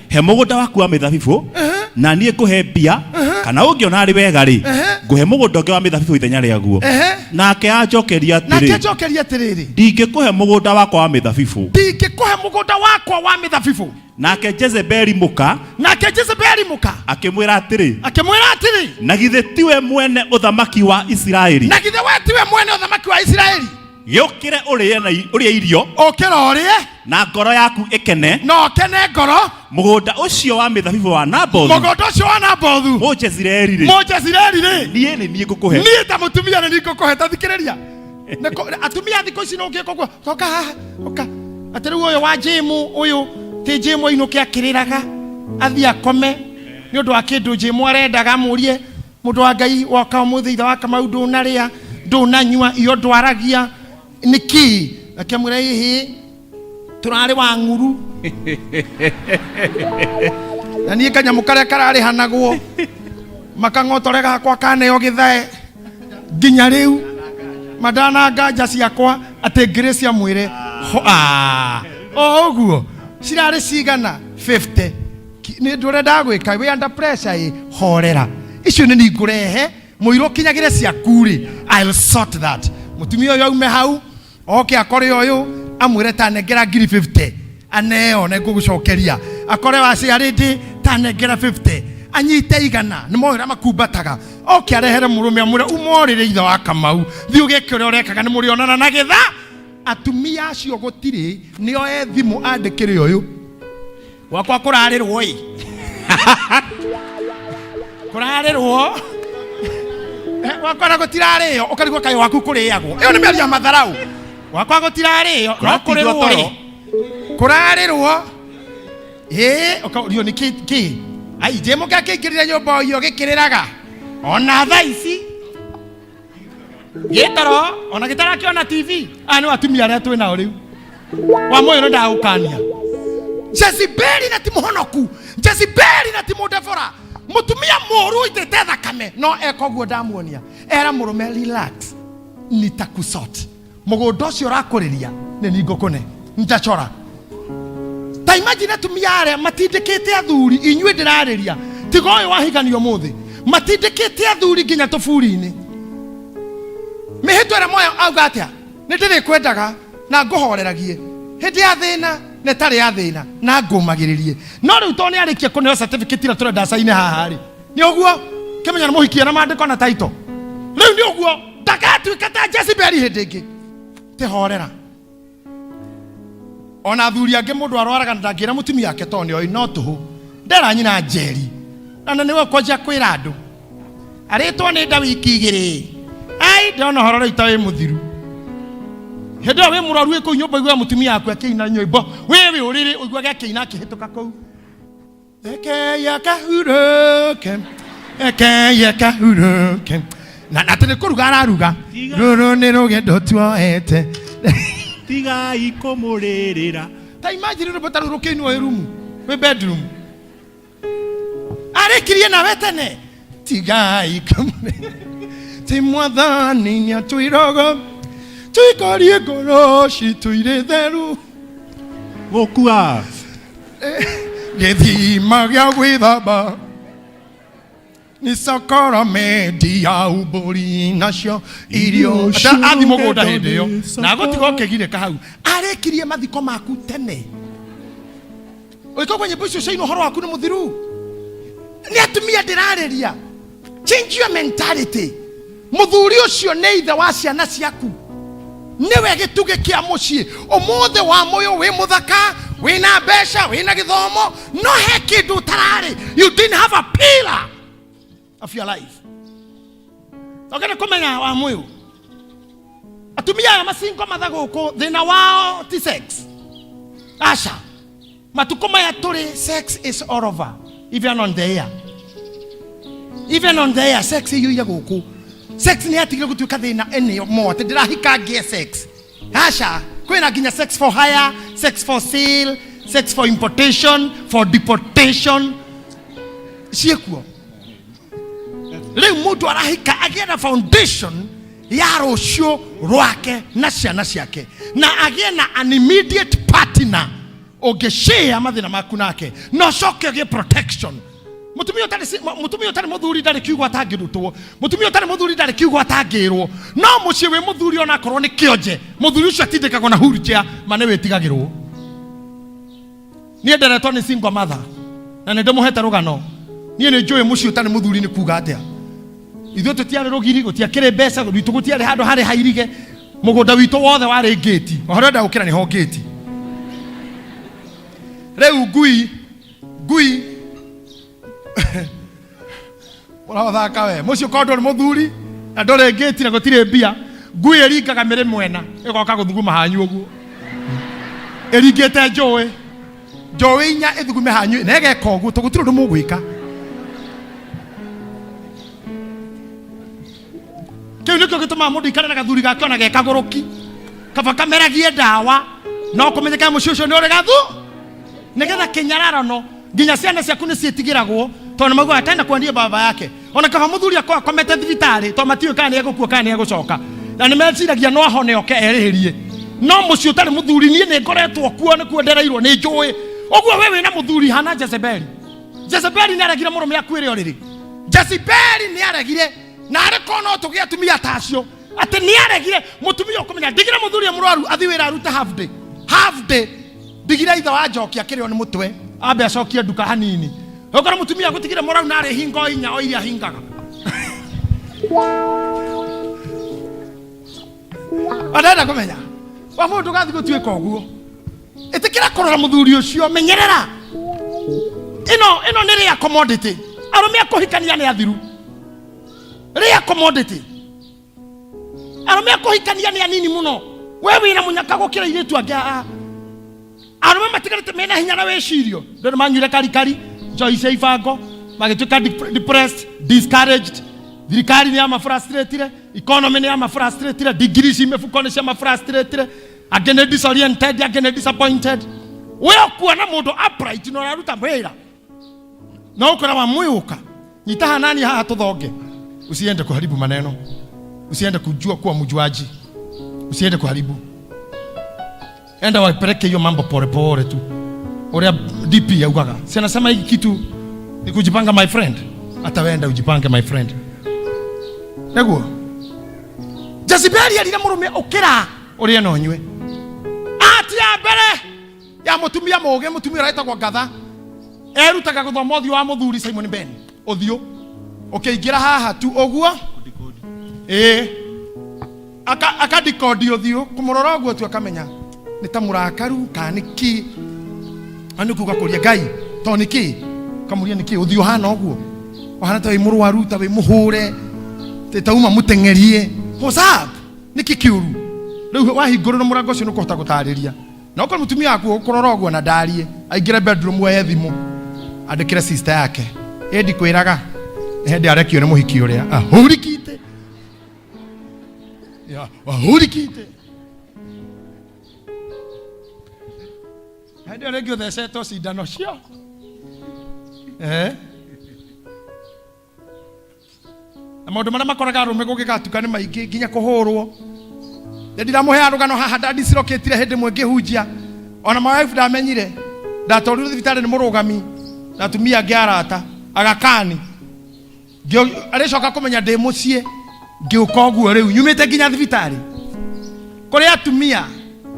He mũgũnda waku wa mĩthabibũ, na niĩ ngũhe mbia, kana ũngĩona arĩ wega-rĩ, ngũhe mũgũnda ũngĩ wa mĩthabibũ ithenya rĩaguo. Nake anjokeria Nake atĩrĩ, anjokeria atĩrĩrĩ, Ndingĩkũhe mũgũnda wakwa wa mĩthabibũ. Ndingĩkũhe mũgũnda wakwa wa mĩthabibũ. Nake Jezebeli mũka Nake Jezebeli mũka akĩmwĩra atĩrĩ, akĩmwĩra atĩrĩ, Na githĩ tiwe mwene ũthamaki wa Isiraeli? Na githĩ we tiwe mwene ũthamaki wa Isiraeli? Gĩũkĩre ũrĩe na ũrĩe irio Ũkĩra ũrĩe na ngoro yaku ĩkene na ũkene ngoro. Mũgũnda ũcio wa mĩthabibũ wa Nabothu Mũgũnda ũcio wa Nabothu Mũjezireeli-rĩ, Mũjezireeli rĩ, niĩ nĩ niĩ ngũkũhe. Niĩ ta mũtumia nĩ niĩ ngũkũhe. Ta thikĩrĩria. Atumia thikũ ici nĩ ũngĩka ũguo, toka haha, ũka atĩ rĩu ũyũ wa jimu, ũyũ ti jimu, ainũke akĩrĩraga, athiĩ akome nĩ ũndũ wa kĩndũ jimu arendaga. Amũrie, "Mũndũ wa Ngai, woka ũmũthĩ ithe wa Kamau, ndũnarĩa, ndũnanyua, iyo ndwaragia nĩkĩ?" Akĩmwĩra, "Ĩhĩ, tũrarĩ wa ng'uru na niĩ kanyamũ karĩa kararĩhanagwo makang'otore gakwa kaneo gĩthae nginya rĩu mandana nganja ciakwa." Atĩ Grace amwĩre, "O ũguo cirarĩ cigana 50 nĩ ndũrenda ndagwĩka, wĩ under pressure ĩ, horera, icio nĩ ningũrehe mũirũ kinyagĩre ciaku rĩ, I'll sort that." Mũtumia ũyũ aume hau oke akore ũyũ amwĩre, "Tanengera ngiri 50," aneo, "Nĩ ngũgũcokeria." Akore waciarĩndĩ, "Tanengera 50," anyite 100, nĩ moĩ ũrĩa makumbataga. Oke arehere mũrũme, amwĩre, "Umorĩre ithe wa Kamau, thiĩ ũgeke ũrĩa ũrekaga, nĩ mũrĩonana na gĩtha." Atumia acio gũtirĩ nĩo e thimũ andĩkĩre ũyũ, "Gwakwa kũrarĩrwo ĩ, kũrarĩrwo. Gwakwa na gũtirarĩo." Ũkarigwo kaĩ waku kũrĩagwo. Ĩyo nĩ mĩario ya matharau. "Gwakwa gũtirarĩo, no Kũratindwo kũrĩrwo ĩ toro. Kũrarĩrwo ĩ." Ũkaũrio nĩ kĩ kĩ ai njĩmũke akĩingĩrire nyũmba ũyũ gĩkĩrĩraga ona thaa ici gĩtoro ona gĩtarakĩona TV. Aya nĩ atumia arĩa twĩ nao rĩu. Wa moyo nĩ ndagũkania Jezebeli na ti mũhonoku, Jezebeli na ti mũndebora, mũtumia mũru ũitĩte thakame, no eka ũguo ndamuonia. Era mũrũme, "Relax, nitakusort. Mũgũnda ũcio ũrakũrĩria nĩ ni ngũkũne njacora." Ta imagine atumia arĩa matindĩkĩte athuri. Inyuĩ ndĩrarĩria, tiga ũyũ wahiganio ũmũthĩ, matindĩkĩte athuri nginya tũburi-inĩ. Mĩhĩtwa ĩrĩa moya auga atĩa? "Nĩ ndĩrĩkwendaga na ngũhoreragie hĩndĩ ya thĩna na ĩtarĩ ya thĩna na ngũmagĩrĩrie." No rĩu tondũ nĩ arĩkia kũneo certificate ĩrĩa tũrenda caine haha rĩ, nĩ ũguo kĩmenya nĩ mũhikie na maandĩko na title. Rĩu nĩ ũguo ndagatuĩka ta Jezebeli hĩndĩ ĩngĩ. Tĩhorera. Ona athuri angĩ, mũndũ arwaraga na ndangĩra mũtumia wake tondũ nĩ oĩ no tũhũ ndera nyina njeri na nĩwe kwanjia kwĩra andũ arĩtwo nĩ nda wiki 2. Ai, ndĩrona ũhoro rĩu ta wĩ mũthiru. Hĩndĩ ĩyo wĩ mũrwaru, wĩ kũu nyũmba, ũiguaga mũtumia waku akĩina nyĩmbo wĩ ũrĩrĩ, ũiguaga akĩina akĩhĩtũka kũu, "Rekei akahurũke, rekei akahurũke," na atĩ nĩ kũruga araruga. "Rũrũ nĩ rũgendo tuoete." Tigai kũmũrĩrĩra. Ta imagine rwĩmbo ta rũu rũkĩinwo wĩ rumu, wĩ bedroom. Arĩkirie nawe tene. "Tigai kũmũrĩrĩra, ti Mwathani nĩatwĩraga tuikarie ngoro citũ irĩ theru." Gũkua. Gĩthima gĩa gwĩthamba nĩ sakaramenti ya umbũri, nacio irio athi mũgũnda hĩndĩ ĩyo na gũtiga ũkĩgirĩka hau. Arĩkirie mathiko maku tene. Ũgĩkorwo nyĩmbo icio ciainwo, ũhoro waku nĩ mũthiru. Nĩ atumia ndĩrarĩria, change your mentality. Mũthuri ũcio nĩ ithe wa ciana ciaku, nĩwe gĩtugĩ kĩa mũciĩ. Ũmũthĩ wa mũyũ wĩ mũthaka, wĩna mbeca, wĩna gĩthomo, no he kĩndũ ũtararĩ. You didn't have a pillar of your life. Ogende kũmenya wa mũyũ, atumia aya macingo matha gũkũ, thĩna wao ti sex, aca. Matukũ maya tũrĩ, sex is all over, even on the air, even on the air. Sex iyũire gũkũ. Sex nĩ yatigire gũtuĩka thĩna anymore, atĩ ndĩrahika ngĩe sex. Aca, kwĩna nginya sex for hire, sex for sale, sex for importation, for deportation, ciĩkuo. Rĩu mũndũ arahika agĩe na foundation. Ya rũciũ rwake na ciana ciake, na agĩe na an immediate partner ũngĩshare mathĩna maku nake na ũcoke ũgĩe protection. Mũtumia ũtarĩ mũthuri ndarĩ kiugo atangĩrutwo, mũtumia ũtarĩ mũthuri ndarĩ kiugo atangĩrwo. No mũciĩ wĩ mũthuri, onakorwo nĩ kĩonje, mũthuri ũcio atindĩkagwo na wheelchair, ma nĩ wĩtigagĩrwo. Niĩ nderetwo nĩ single mother na nĩ ndĩmũhete rũgano. Niĩ nĩ njũĩ mũciĩ ũtarĩ mũthuri nĩ kuga atĩa. Ithuĩ tũtiarĩ rũgiri, gũtiakĩrĩ mbeca gwitũ, gũtiarĩ handũ harĩ hairige. Mũgũnda witũ wothe warĩ ngĩti, o harĩa ũrenda gũkĩra nĩho ngĩti. Rĩu ngui ũrathaka we, mũciĩ ũkorwo ndũrĩ mũthuri na ndũrĩ ngĩti na gũtirĩ mbia, ngui ĩringaga mĩrĩmo ĩna ĩgoka gũthuguma hanyu ũguo, ĩringĩte njũĩ inya, ĩthugume hanyu na ĩgeka ũguo to gũtirĩ ũndũ mũgwĩka. Kĩu nĩkĩo gĩtũmaga mũndũ ikare na gathuri gake ona ge kagũrũki, kaba kameragie ndawa no kũmenyeka mũciĩ ũcio nĩ ũrĩ gathu, nĩgetha kĩnyararano nginya ciana ciaku nĩ ciĩtigĩragwo, tondũ nĩ maugaga tena kwendie baba yake. Ona kaba mũthuri akorwo akomete thibitarĩ, tondũ matiũĩ kana nĩ egũkua kana nĩ egũcoka, na nĩ meciragia no ahone oke erĩhĩrie. No mũciĩ ũtarĩ mũthuri, niĩ nĩ ngoretwo kuo, nĩkuo ndereirwo, nĩ njũĩ ũguo. We wĩna mũthuri hana Jezebeli. Jezebeli nĩ aregire mũrũme akuĩre ũrĩrĩ. Jezebeli nĩ aregire, na arĩ korwo no tũgĩe atumia ta acio, atĩ nĩ aregire mũtumia ũkũmenya ndigire mũthuri mũrwaru athiĩ wĩra arute half day, half day, ndigire ithe wa njoki akĩrĩo nĩ mũtwe ambe acokie nduka hanini. Ũkora mũtumia agũtigire mũrau na arĩ hingo inya o iria hingaga. Andenda kũmenya wa mũndũ gathiĩ gũtuĩka ũguo, ĩtĩkĩra kũrora mũthuri ũcio, menyerera ĩno nĩ rĩa commodity. Arũme a kũhikania nĩ athiru, rĩa commodity. Arũme a kũhikania nĩ anini mũno. We wĩna mũnyaka gũkĩra airĩtu angĩ. Aa, arũme matigarĩte mena hinya na wĩcirio ndũ nĩ manyuire karikari, njohi cia ibango, magĩtuĩka depressed, discouraged. Thirikari nĩ yamafrustratire, economy nĩ yamafrustratire, degree ci mĩbuko nĩ ciamafrustratire. Angĩ nĩ disoriented, angĩ nĩ disappointed. We ũkuona mũndũ upright na ũraruta wĩra na ũkora wa mwĩũka nyita hanani haha tũthonge. Usiende kuharibu maneno, usiende kujua kuwa mjuaji, usiende kuharibu. Enda wapeleke hiyo mambo pole pole tu, uria DP yaugaga. Si anasema hiki kitu ni kujipanga, my friend. Hata wenda ujipange, my friend. Nĩguo Jezebeli erire mũrũme, ũkĩra ũrĩe na ũnyue. Ati ya mbere ya mũtumia mũũgĩ, mũtumia ũrĩa wĩtagwo Ngatha, erutaga gũthoma ũthiũ wa mũthuri. Simon Ben, ũthiũ ũkĩingĩra haha tu ũguo, ĩĩ, akadikodi ũthiũ, kũmũrora ũguo tu akamenya nĩ ta mũrakaru kana nĩ kĩ. Na nĩ kuga kũria Ngai to nĩ kĩ, kamũria nĩ kĩ ũthiũ hana ũguo, ũhana ta wĩ mũrwaru, ta wĩ mũhũre, ta uma mũteng'erie. What's up? Nĩ kĩ kĩũru? Rĩu wahingũrĩrwo mũrango ũcio nĩ ũkũhota gũtarĩria. Na okorwo mũtumia waku ũkũrora ũguo na ndarie, aingĩre bedroom oye thimũ andĩkĩre sister yake, ĩ ndikwĩraga nĩ hĩndĩ arekio nĩ mũhiki ũrĩa ahurikite. Ya, ahurikite. Hĩndĩ ĩyo rĩngĩ ũthecetwo cindano cio. Eh? Na maũndũ marĩa makoraga arũme gũgĩgatuka nĩ maingĩ, nginya kũhũrwo. Nĩ ndiramũheaga rũgano haha ndandicirokĩtire hĩndĩ ĩmwe ngĩhunjia, ona my wife ndamenyire. Ndatwarirwo thibitarĩ nĩ mũrũgami na atumia angĩ arata agakani. Arĩcoka kũmenya ndĩ mũciĩ ngĩũka ũguo rĩu nyumĩte nginya thibitarĩ, kũrĩ atumia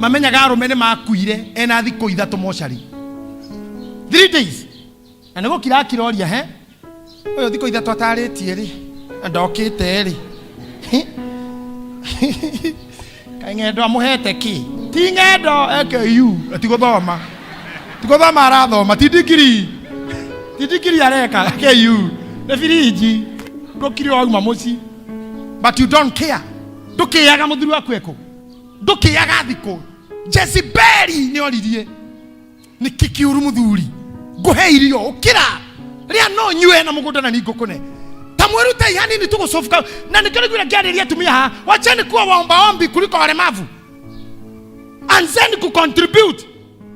mamenyaga arũme nĩ makuire ena thikũ 3 mocarĩ, 3 days, na nĩ gũkira akiroria he ũyũ thikũ 3 atarĩtie rĩ, na ndokĩte rĩ, kaĩ ng'endo amũhete kĩ? Ti ng'endo AKU, ti gũthoma, ti gũthoma arathoma, ti digiri, ti digiri areka KU, nĩ birinji ndũkire wauma mũciĩ. But you don't care, ndũkĩaga mũthuri waku ekũ, ndũkĩaga thikũ. Jezebeli nĩ oririe, nĩkĩ kĩũru mũthuri? Ngũhe irio, ũkĩra rĩa no nyue na mũgũnda na ningũkũne. Ta mwĩrutei hanini tũgũcobuka. Na nĩkĩo nĩguo ngĩarĩria atumia haha, wacheni kuwa waombaombi kuliko walemavu, anzeni kucontribute.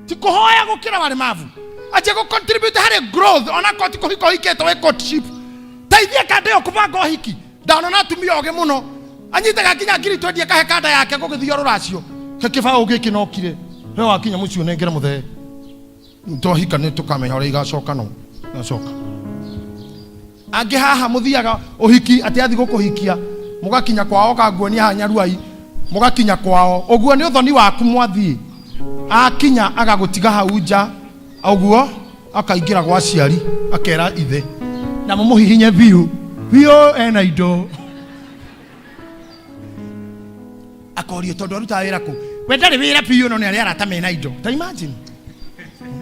Ti kũhoya gũkĩra walemavu, anjia gũcontribute harĩ growth. Onakorwo ti kũhika ũhikĩte, wĩ courtship, teithia kanda ĩyo kũbanga ũhiki. Ndanona atumia ogĩ mũno. Anyitaga nginya ngiri 20 akahe kanda yake gũgĩthio rũracio. He kĩbaũ gĩkĩ nokire. We wakinya mũciĩ ũnengere mũthee. Twahika nĩ tũkamenya ũrĩa igacoka no. Igacoka. Angĩ haha mũthiaga ũhiki atĩ athiĩ gũkũhikia mũgakinya kwao kanguonia haha nyaruai mũgakinya kwao ũguo nĩ ũthoni waku mwathiĩ akinya agagũtiga hau nja ũguo akaingĩra gwa aciari akera ithe na mũmũhihinye biũ biũ ena indo akorio tondu arutaga wĩra kũ we ndarĩ wĩra biũ no nĩ arĩa arata mena indo ta imagine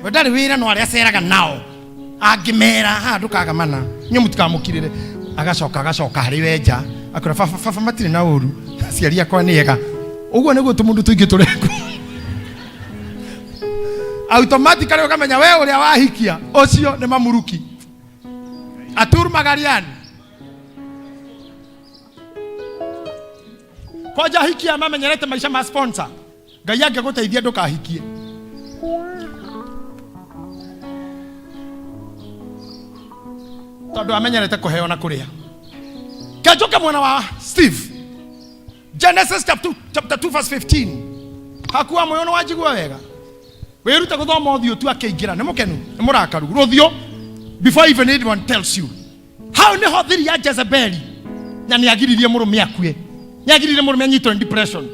we ndarĩ wĩra no arĩa aceraga nao angĩmera haha ndũkaga mana inyuĩ mũtikamũkirĩre agacoka agacoka harĩ we nja akora baba baba matirĩ na ũru aciari akwa nĩ ega ũguo nĩguo tũmũndũ tũingĩ tũrekwo automatically ũkamenya we ũrĩa wahikia ũcio nĩ mamuruki atur magariani kwanja hikia mamenyerete maisha ma sponsor ngai angĩgũteithia ndũkahikie tondũ amenyerete kũheo na kũrĩa kenjũke mwena wa steve genesis chapter 2, chapter 2 verse 15 hakua moyo nĩ wanjigua wega wĩrute gũthoma ũthiũ tu akĩingĩra nĩ mũkenu nĩ mũrakaru rũthiũ before even anyone tells you hau niho thiri ya Jezebeli na nĩ agiririe mũrũme akue nĩ agiririe mũrũme anyitwo nĩ depression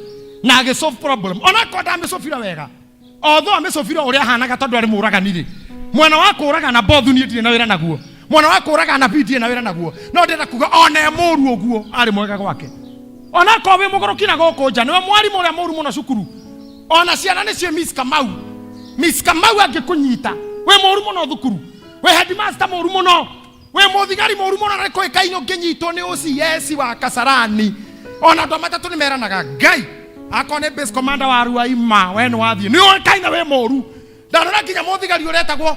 na agĩ solve problem ona korwo ndamĩcobira wega although amĩcobire ũrĩa ahanaga tondũ arĩ mũragani rĩ mwena wa kũraga na bothu niĩ ndirĩ na wĩra naguo mwena wa kũraga na ndirĩ na wĩra naguo no ndĩrenda kuga ona e mũru ũguo arĩ mwega gwake ona korwo wĩ mũgũrũki na gũkũ nja nĩwe mwarimũ ũrĩa mũru mũno cukuru ona ciana nĩcio Miss Kamau Miss Kamau angĩkũnyita wĩ mũru mũno thukuru wĩ headmaster mũru mũno wĩ mũthigari mũru mũno na nĩkũĩkaine ũngĩnyitwo nĩ OCS wa Kasarani ona andũ a matatũ nĩ meranaga ngai akorwo nĩ base commander wa Ruaima we nĩ wathiĩ nĩ ũĩkaine wĩ mũru ndarora nginya mũthigari ũretagwo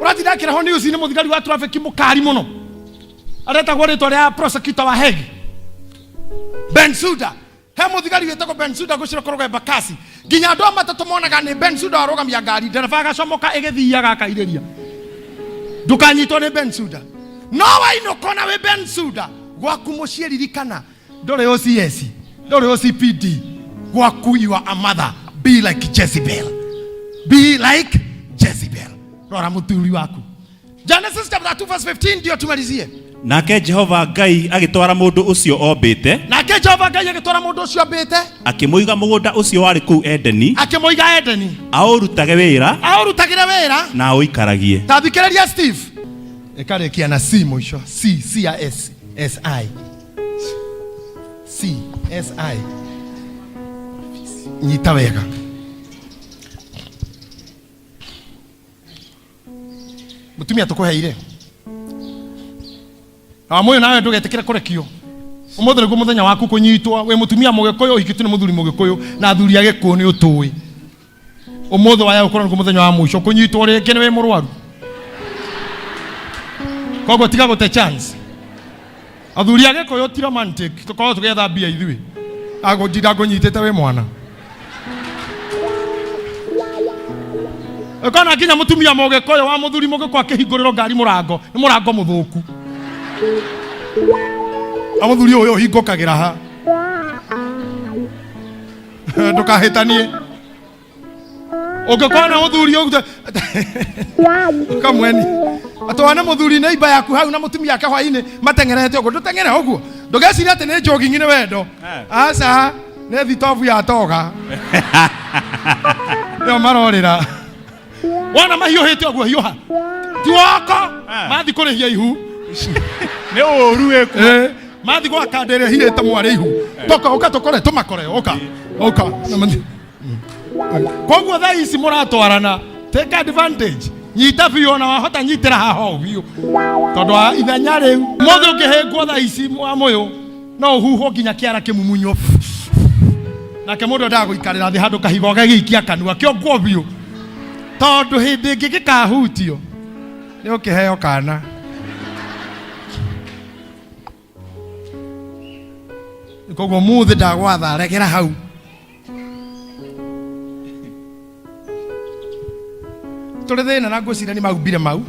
ũratinda akĩrehwo news nĩ mũthigari wa traffic mũkari mũno aretagwo rĩtwa rĩa prosecutor wa Hague Bensuda he mũthigari wĩtagwo Bensuda gũcira kũrũga Embakasi nginya andũ a matatũ monaga nĩ Bensuda warũgamia ngari ndereba agacomoka ĩgĩthiaga akairĩria ndũkanyitwo nĩ Bensuda no wainũka ona wĩ Bensuda gwaku mũciĩ ririkana ndũrĩ OCS ndũrĩ OCPD gwaku you are a mother be like Jezebel be like Jezebel rora mũthuri waku Genesis chapter 2 verse 15 ndio tumalizie Nake Jehova Ngai agĩtwara mũndũ ũcio ombĩte nake Jehova Ngai agĩtwara mũndũ ũcio ambĩte akĩmũiga mũgũnda ũcio warĩ kũu Edeni akĩmũiga Edeni aũrutage wĩra aũrutagĩre wĩra na aũikaragie. ta thikĩrĩria Steve ĩkarĩkia na C mũico C C ya S S I C S I nyita wega mutumia tukuheire na moyo nawe ndugetikire kurekio umuthi niguo muthenya waku kunyitwo wi mutumia mugikuyu uhikitio ni muthuri mugikuyu na athuri a gikuyu ni utui umuthi waya gukorwo niguo muthenya wa mwisho kunyitwo ringi ni wi murwaru koguo tiga gute chance athuri a gikuyu ti romantic tukorwo tugetha mbia ithuĩ agũtinda ngũnyitĩte wĩ mwana ũkona nginya mũtumia mũgĩkũyũ wa mũthuri mũgĩkũyũ akĩhingũrĩrwo ngari mũrango nĩ mũrango mũthũku na mũthuri ũyũ ũhingũkagĩra ha ndũkahĩtanie ũngĩkorwo na mũthuri ũguo kamweni atwane mũthuri nĩ imba yaku hau na mũtumia ake hwainĩ mateng'erete ũguo ndũteng'ere ũguo ndũgecirie atĩ nĩ jogging nĩ wendo aca nĩ thitobu ya toga nĩo marorĩra wona mahiũhĩte ũguo hiũha ti woko mathi kũrĩhia ihu Nĩ ũru wĩkuo. Eh, mathi gwaka ndĩrĩa hihĩte mwarĩ ihu toka ũka tũkore tũmakore ũka ũka Na mathi- koguo thaa ici mũratwarana take advantage nyita biũ ona wahota nyitĩra haha ũũ biũ tondũ wa ithenya rĩu mũthĩ ũngĩhĩngwo thaa ici wa mũyũ no ũhuhwo nginya kĩara kĩmumunywo nake mũndũ endaga gũikarĩra thĩ handũ kahigo gagĩikia kanua kĩongwo biũ tondũ hĩndĩ ĩngĩ gĩkahutio nĩ ũkĩheo kana koguo muthĩ ndagwatha regera hau tũrĩ thĩna na ngwĩciria nĩ maumbire mau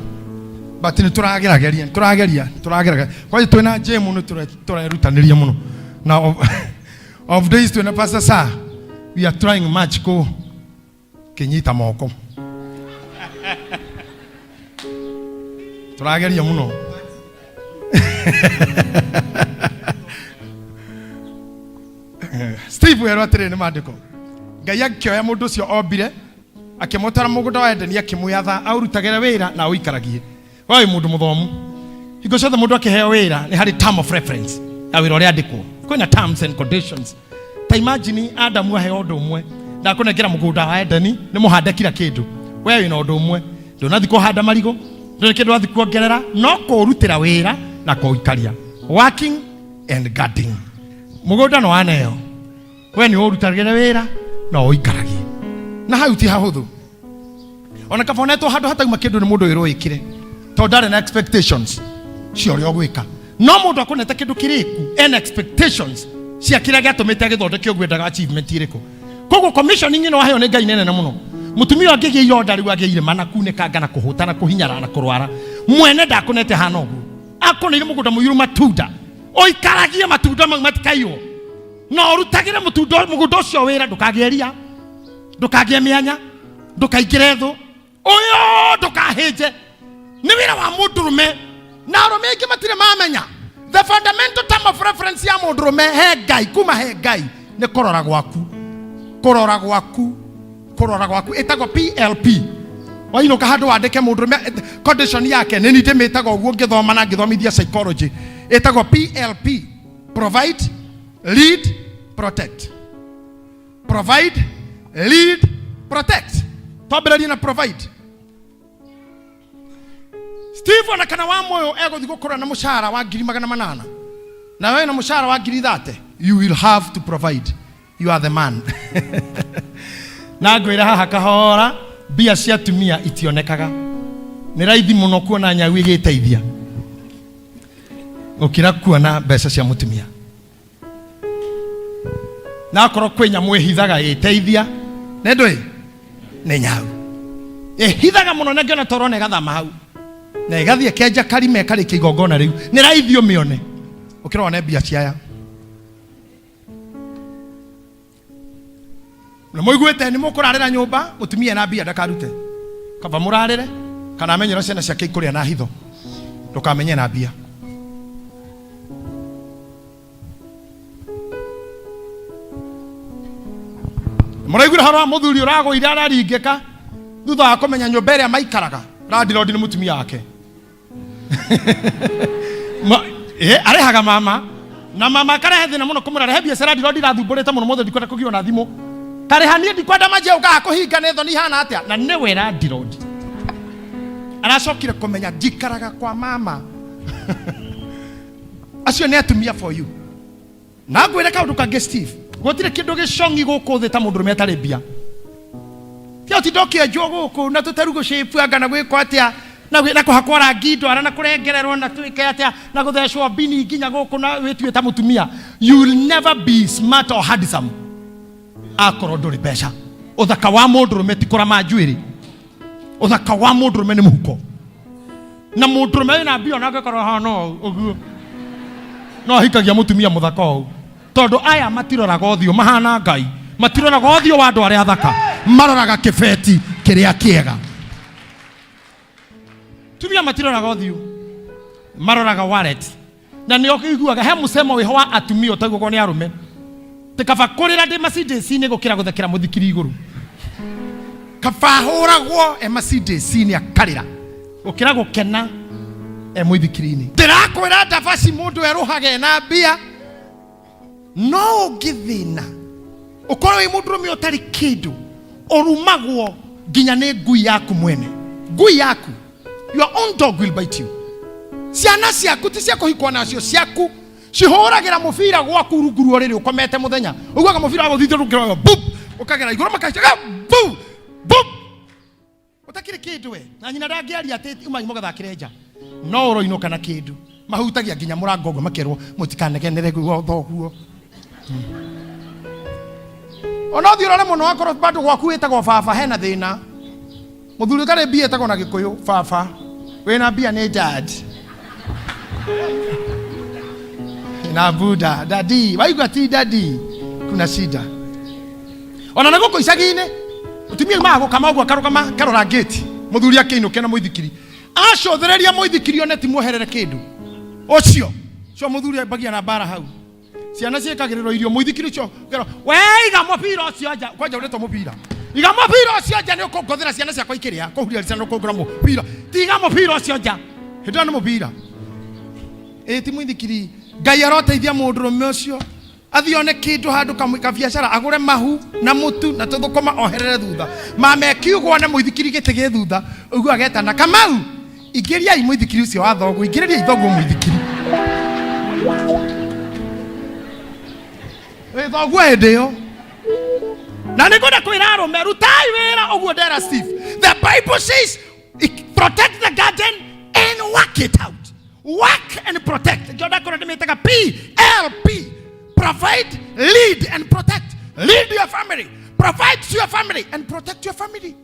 but nĩ tũragerageria nĩ tũrageria nĩ tũragerageria kwanja twĩna jemu nĩ tũrerutanĩria mũno na Of days twĩna pastor sir, we are trying much kũ kĩnyita moko. Tũrageria mũno. Steve werwo atĩrĩrĩ nĩ maandĩko. Ngai akĩoya mũndũ ũcio ombire akĩmũtwara mũgũnda wa Edeni akĩmwĩatha aũrutagĩre wĩra na aũikaragie. We wĩ mũndũ mũthomu. Hingo ciothe mũndũ akĩheo wĩra nĩ harĩ term of reference ya wĩra ũrĩa andĩkwo. Kwĩna terms and conditions. Ta imagine Adamu aheo ũndũ ũmwe, ndakũnengera mũgũnda wa Edeni nĩ mũhande kila kĩndũ. We wĩna ũndũ ũmwe, ndũnathiĩ kũhanda marigũ, ndũrĩ kĩndũ wathiĩ kuongerera, no kũũrutĩra wĩra na kũũikaria. Working and guarding. Mũgũnda nĩ waneo, we nĩ ũrutagĩre wĩra na ũikaragie. Na hau ti hahũthũ. Ona kaba onetwo handũ hatauma kĩndũ nĩ mũndũ wĩrwo wĩkĩre, tondũ ndarĩ na expectations cia ũrĩa ũgwĩka. No mũndũ akũnete kĩndũ kĩrĩku, ena expectations cia kĩrĩa gĩatũmĩte agĩthondeke ũguo, endaga achievement ĩrĩkũ. Koguo commissioning ĩno waheo nĩ Ngai nĩ nene mũno. Mũtumia ũyũ angĩgĩa ironda rĩu agĩe irema na kunĩkanga na kũhũta na kũhinyara na kũrwara, mwene ndakũnete hana ũguo. Akũneire mũgũnda mũiyũru matunda, ũikaragie matunda mau matikaiywo, na ũrutagĩre mũgũnda ũcio wĩra, ndũkagĩe ria, ndũkagĩe mĩanya, ndũkaingĩre thũ, ũyũ ndũkahĩnje. Nĩ wĩra wa mũndũrũme, na arũme aingĩ matirĩ mamenya the fundamental term of reference ya mũndũrũme he Ngai, kuma he Ngai nĩ kũrora gwaku, kũrora gwaku, kũrora gwaku. Ĩtagwo PLP. Wainũka handũ wandĩke mũndũrũme condition yake, nĩ niĩ ndĩmĩtaga ũguo ngĩthoma na ngĩthomithia psychology. Ĩtagwo PLP: provide, lead, protect. Provide, lead, protect. Twambĩrĩrie na provide. Steve ona kana wa moyo egũthiĩ gũkũra na mũcara wa ngiri magana manana, na wewe na mũcara wa ngiri 30, you will have to provide. You are the man. Na ngwĩra haha kahora, mbia cia atumia itionekaga. Nĩ raithi mũno kuona nyau ĩgĩteithia gũkĩra kuona mbeca cia mũtumia. Na akorwo kwĩ nyamũ ĩhithaga ĩgĩteithia, nĩ ndũĩ nĩ nyau ĩhithaga mũno, na ngĩona toro na ĩgathama hau na ĩgathiĩ ĩkenja karima ĩkarĩkia igongona rĩu. Nĩ raithi ũmĩone ũkĩra wone mbia ciaya. Na mũiguĩte nĩ mũkũrarĩra nyũmba, mũtumia na mbia ndakarute, kaba mũrarĩre kana amenyera ciana ciake ikũrĩa na hitho, ndũkamenye na mbia. Mũraiguire horo wa mũthuri ũragũire araringĩka thutha wa kũmenya nyũmba ĩrĩa maikaraga landlord nĩ mũtumia wake. Arehaga mama na mama akarehe thĩna mũno kũmũra rehe biacara landlord irathumburĩte mũno mũthĩ, ndikwenda kũgio na thimũ karĩha niĩ ndikwenda manjie ũkaga kũhinga nĩ thoni ihana atĩa. Na nĩwe landlord aracokire kũmenya njikaraga kwa mama. Acio nĩ atumia for you. Na ngwĩre kaũndũ kangĩ Steve, gũtirĩ kĩndũ gĩcong'i gũkũ thĩ ta mũndũrũme atarĩ mbia. Tiga ũtinda ũkĩenjwo gũkũ na tũteru gũcĩbuanga na gwĩkwo atĩa na kũhakwo rangi ndwara na kũrengererwo na twĩke atĩa na gũthecwo mbini nginya gũkũ na wĩtue ta mũtumia. You will never be smart or handsome akorwo ndũrĩ mbeca. Ũthaka wa mũndũrũme ti kũrama njuĩrĩ, ũthaka wa mũndũrũme nĩ mũhuko. Na mũndũrũme wĩna mbia ona angĩkorwo ahana ũũ ũguo, no ahikagia mũtumia mũthaka ũũ, tondũ aya matiroraga ũthiũ, mahana Ngai, matiroraga ũthiũ wa andũ arĩa athaka, maroraga kĩbeti kĩrĩa kĩega. Tumia matiroraga ũthiũ, maroraga wallet. Na nĩ ũiguaga he mũcemo wĩho wa atumia ũtaiguagwo nĩ arũme, tĩ kaba kũrĩra ndĩ Mercedes-inĩ gũkĩra gũthekera mũthikiri igũrũ. Kaba ahũragwo e Mercedes-inĩ akarĩra gũkĩra gũkena e mũithikiri-inĩ. Ndĩrakwĩra ndabaci mũndũ erũhage na mbia, no ũngĩthĩna ũkorwo wĩ mũndũrũme ũtarĩ kĩndũ, ũrumagwo nginya nĩ ngui yaku mwene. Ngui yaku, your own dog will bite you. Ciana ciaku ti cia kũhikwo nacio, ciaku cihũragĩra mũbira gwaku rungu rwa ũrĩrĩ ũkomete mũthenya, ũiguaga mũbira wa gũthithio rungu rwa bub, ũkagera igũrũ makaicaga bu bub, ũtakĩrĩ kĩndũ we na nyina ndangĩaria atĩ umai mũgathakĩre nja, no ũroinũka na kĩndũ. Mahutagia nginya mũrango ũguo makerwo mũtikanegenere guo thoguo. Ona ũthiĩ ũrore mũno, akorwo bado gwaku wĩtagwo baba, hena thĩna. Mũthuri ũtarĩ mbia etagwo na Gĩkũyũ baba, wĩna mbia nĩ dad na buda dadi, waigua ti dadi. Kuna shida. Ona na gũkũ icagi-inĩ mũtumia umaga gũkama ũguo akarũgama akarora ngĩti, mũthuri akĩinũke na mũithikiri, acũthĩrĩria mũithikiri one ti mweherere kĩndũ ũcio cio mũthuri ambagia na mbara hau, ciana ciĩkagĩrĩrwo irio mũithikiri ũcio ũkerwo, we iga mũbira ũcio nja, kwanja ũrĩtwo mũbira, iga mũbira ũcio nja nĩ ũkũngũthĩra ciana ciakwa ikĩrĩa kũhuria ciana ũkũngũra mũbira, tiga mũbira ũcio nja, hĩndĩ ĩyo nĩ mũbira ĩĩ ti mũithikiri. Ngai aroteithia mũndũrũme ũcio athiĩ one kĩndũ handũ kabiacara, agũre mahu na mũtu na tũthũkũma oherere thutha, mama ekiugwo one mũithikiri gĩtĩ gĩ thutha ũguo agetana, Kamau ingĩriai mũithikiri ũcio wa thoguo, ingĩrĩriai thoguo mũithikiri wĩ thoguo hĩndĩ ĩyo. Na nĩ ngwenda kwĩra arũme, rutai wĩra ũguo ndera Steve. The Bible says protect the garden and work it out. Work and protect. Nĩkĩo ndakora ndĩmĩtaga PLP, provide, lead and protect. Lead your family, provide to your family and protect your family.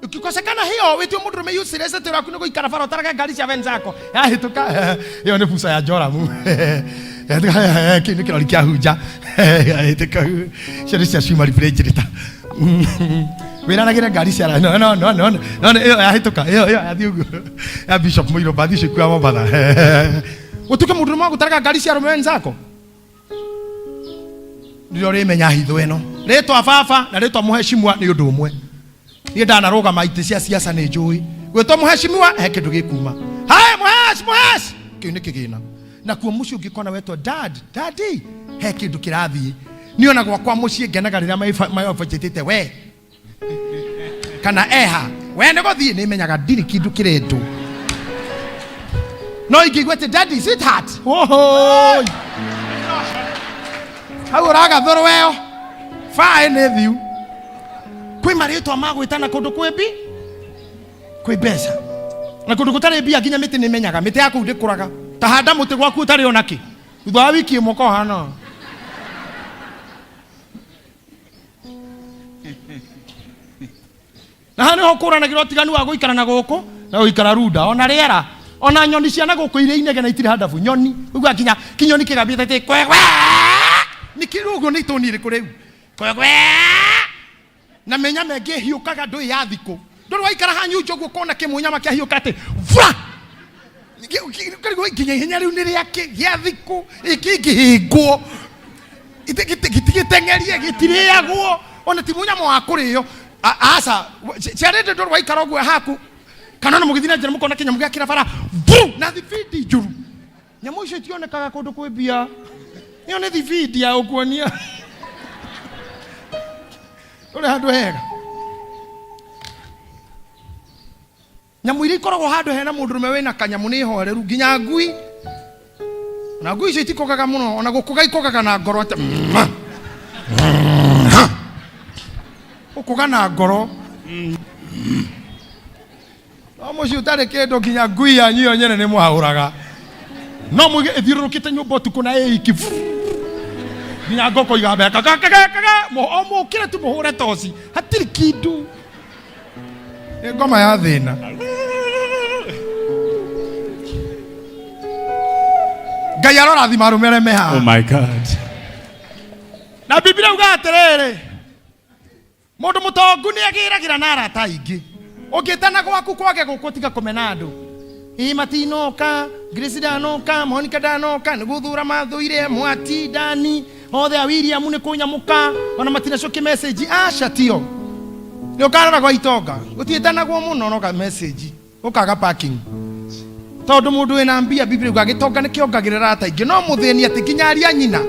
Ukikosekana hiyo wĩtio mũndũrũme useless, atĩ waku nĩ gũikara bara ũtarage ngari cia wenzako yahĩtũka, ĩyo nĩ buca ya Joramu, kĩu nĩ kĩrori kĩa hunja yahĩtũka, icio nĩ cia cuma refrigerator, wĩranagĩre ngari cia no no no no no ĩyo yahĩtũka, ĩyo yathiĩ ũguo ya Bishop Mũirũ mbathi icio ikuaga Mombatha, ũtuĩke mũndũrũme wa gũtaraga ngari cia arũme wenzako. Nĩrĩo rĩmenya hitho ĩno, rĩtwa baba na rĩtwa mũheshimiwa nĩ ũndũ ũmwe. Niĩ ndanarũgama itĩ cia siasa, nĩ njũĩ gwĩtwo mũheshimiwa he kĩndũ gĩkuma hai mũhesh mũhesh, kĩu nĩ kĩgĩna. Nakuo mũciĩ ũngĩkona wetwo dad, daddy, he kĩndũ kĩrathiĩ. Niĩ ona gwakwa mũciĩ ngenaga rĩrĩa mabanjĩtĩte we kana eha we nĩ gũthiĩ, nĩ menyaga ndirĩ kĩndũ kĩrendwo. No ingĩigua atĩ daddy, sweetheart, hohoi, hau ũragathũrwo ĩyo baĩ nĩ thiu. Kwĩ marĩtwa ma gwĩtana kũndũ kwĩ mbi kwĩ mbeca na kũndũ gũtarĩ mbia, nginya mĩtĩ nĩ menyaga mĩtĩ ya kũu ndĩkũraga. Ta handa mũtĩ gwaku ũtarĩ ona kĩ, thutha wa wiki ĩmwe ũkohana na haha nĩho kũranagĩra ũtiganu wa gũikara na gũkũ na gũikara runda. Ona rĩera, ona nyoni cia na gũkũ irĩ inegene itirĩ handabu nyoni ũguo nginya kinyoni kĩgambĩte atĩ kwegwe nĩ kĩrĩ ũguo, nĩ itũni ĩrĩkũ rĩu kwegwe na mĩnyama ĩngĩ ĩhiũkaga ndũĩ ya thikũ. Ndũrĩ waikara hanyu nja ũguo ũkona kĩmũnyama kĩahiũka atĩ vura karigwo nginya ihenya rĩu nĩ rĩakĩ gĩa thikũ ĩkĩngĩhĩngwo gĩtigĩteng'erie gĩtirĩagwo, ona ti mũnyama wa kũrĩo. Aca ciarĩndĩ ndũrĩ waikara ũguo haku kana ona mũgĩthiĩ na njĩra mũkona kĩnyamũ gĩakĩra bara vu na thibindi njũru. Nyamũ icio itionekaga kũndũ kwĩ mbia, ĩyo nĩ thibindi ya gũkuonia ũrĩ handũ hega. Nyamũ iria ikoragwo handũ hena mũndũrũme wĩna kanyamũ nĩ horeru, nginya ngui. Na ngui icio itikũgaga mũno, ona gũkũga ikũgaga na ngoro atĩ ũkũga na ngoro. No mũciĩ ũtarĩ kĩndũ, nginya ngui yanyu yo nyene nĩ mwahũraga, no mũige ĩthiũrũrũkĩte nyũmba ũtukũ na ĩiki, nginya ngũkũ igambia kaga kaga kaga, o mũkĩre tu mũhũre toci, hatirĩ kĩndũ. Nĩ ngoma ya thĩna. Ngai arorathima arũme arĩa me haha. Oh my God. Na Biblia uga atĩrĩrĩ, mũndũ mũtongu nĩ agĩragĩra na arata aingĩ. Ũngĩtana gwaku kwage gũkũ, tiga kũmena andũ. Ĩ matinoka, Grace ndanoka, Monica ndanoka, nĩ gũthũra mathũire, Mwati, Dani, othe a William nĩ kũnyamũka, ona matinacokia message. Aca tio. Nĩ ũkarora gwa itonga, gũtiĩtanagwo mũno no ka message, ũkaga parking. Tondũ mũndũ wĩna mbia, Biblia yugaga gĩtonga nĩ kĩongagĩrĩra arata aingĩ, no mũthĩni atĩ nginya aria nyina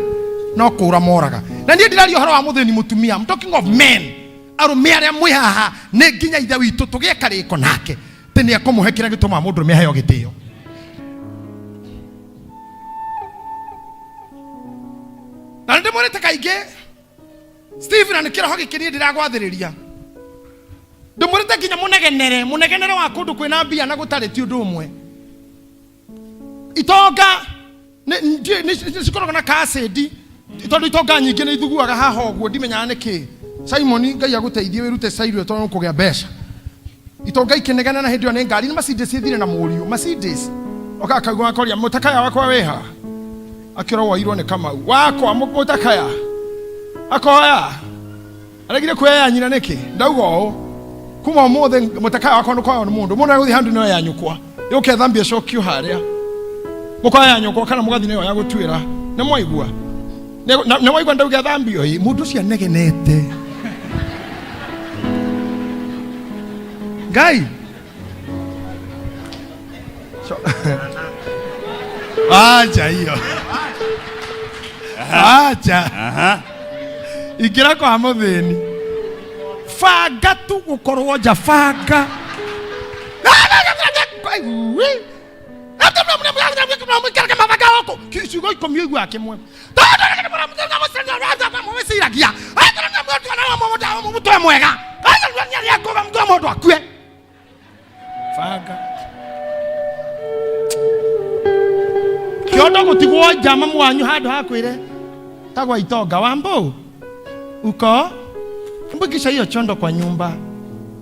no kũra moraga. Na niĩ ndiraria ũhoro wa mũthĩni mũtumia, I'm talking of men. Arũme arĩa mwĩ haha, nĩ nginya ithe witũ tũgĩe karĩko nake atĩ nĩ ekũmũhe kĩrĩa gĩtũmaga mũndũrũme aheo gĩtĩo. Na nĩ ndĩmwĩrĩte kaingĩ Steve, na nĩ kĩroho gĩkĩ niĩ ndĩragwathĩrĩria, ndĩmwĩrĩte nginya mũnegenere mũnegenere wa kũndũ kwĩna mbia na gũtarĩ ti ũndũ ũmwe. Itonga nĩ cikoragwo na kasĩndi, tondũ itonga nyingĩ nĩ ithuguaga haha ũguo, ndimenyaga nĩkĩ. Simon, Ngai agũteithie wĩrute style ĩyo tondũ nĩũkũgĩa mbeca. Itonga ikĩnegena na hĩndĩ ĩyo nĩ ngari, nĩ Mercedes ĩthire na mũriũ Mercedes oka akaigua akoria mũtakaya wakwa wĩha, akĩrwo woirwo nĩ Kamau wakwa mũtakaya. Akoya aregire kuoya ya nyina nĩkĩ? Ndauga ũũ, kuma ũmũthĩ mũtakaya wakwa ndũkoywo nĩ mũndũ. Mũndũ agũthiĩ handũ nĩyo ya nyũkwa yũke thambia cokio harĩa mũkoya ya nyũkwa kana mũgathiĩ nĩyo ya gũtuĩra. Nĩ mwaigua? Nĩ mwaigua ndauga thambio ĩ mũndũ ũcio anegenete Ngai. Acha hiyo. Acha. Aha. Ingĩra kwa mũthĩni. Banga tu gũkorwo nja banga. Ciugo ikũmi ũiguaga kĩmwe. Mũtwe mwega. Mũndũ akue. Banga. Kĩondo gũtigwo nja mamu wanyu handũ hakwĩre tagwa itonga wambo uko mbukisha hiyo chondo kwa nyumba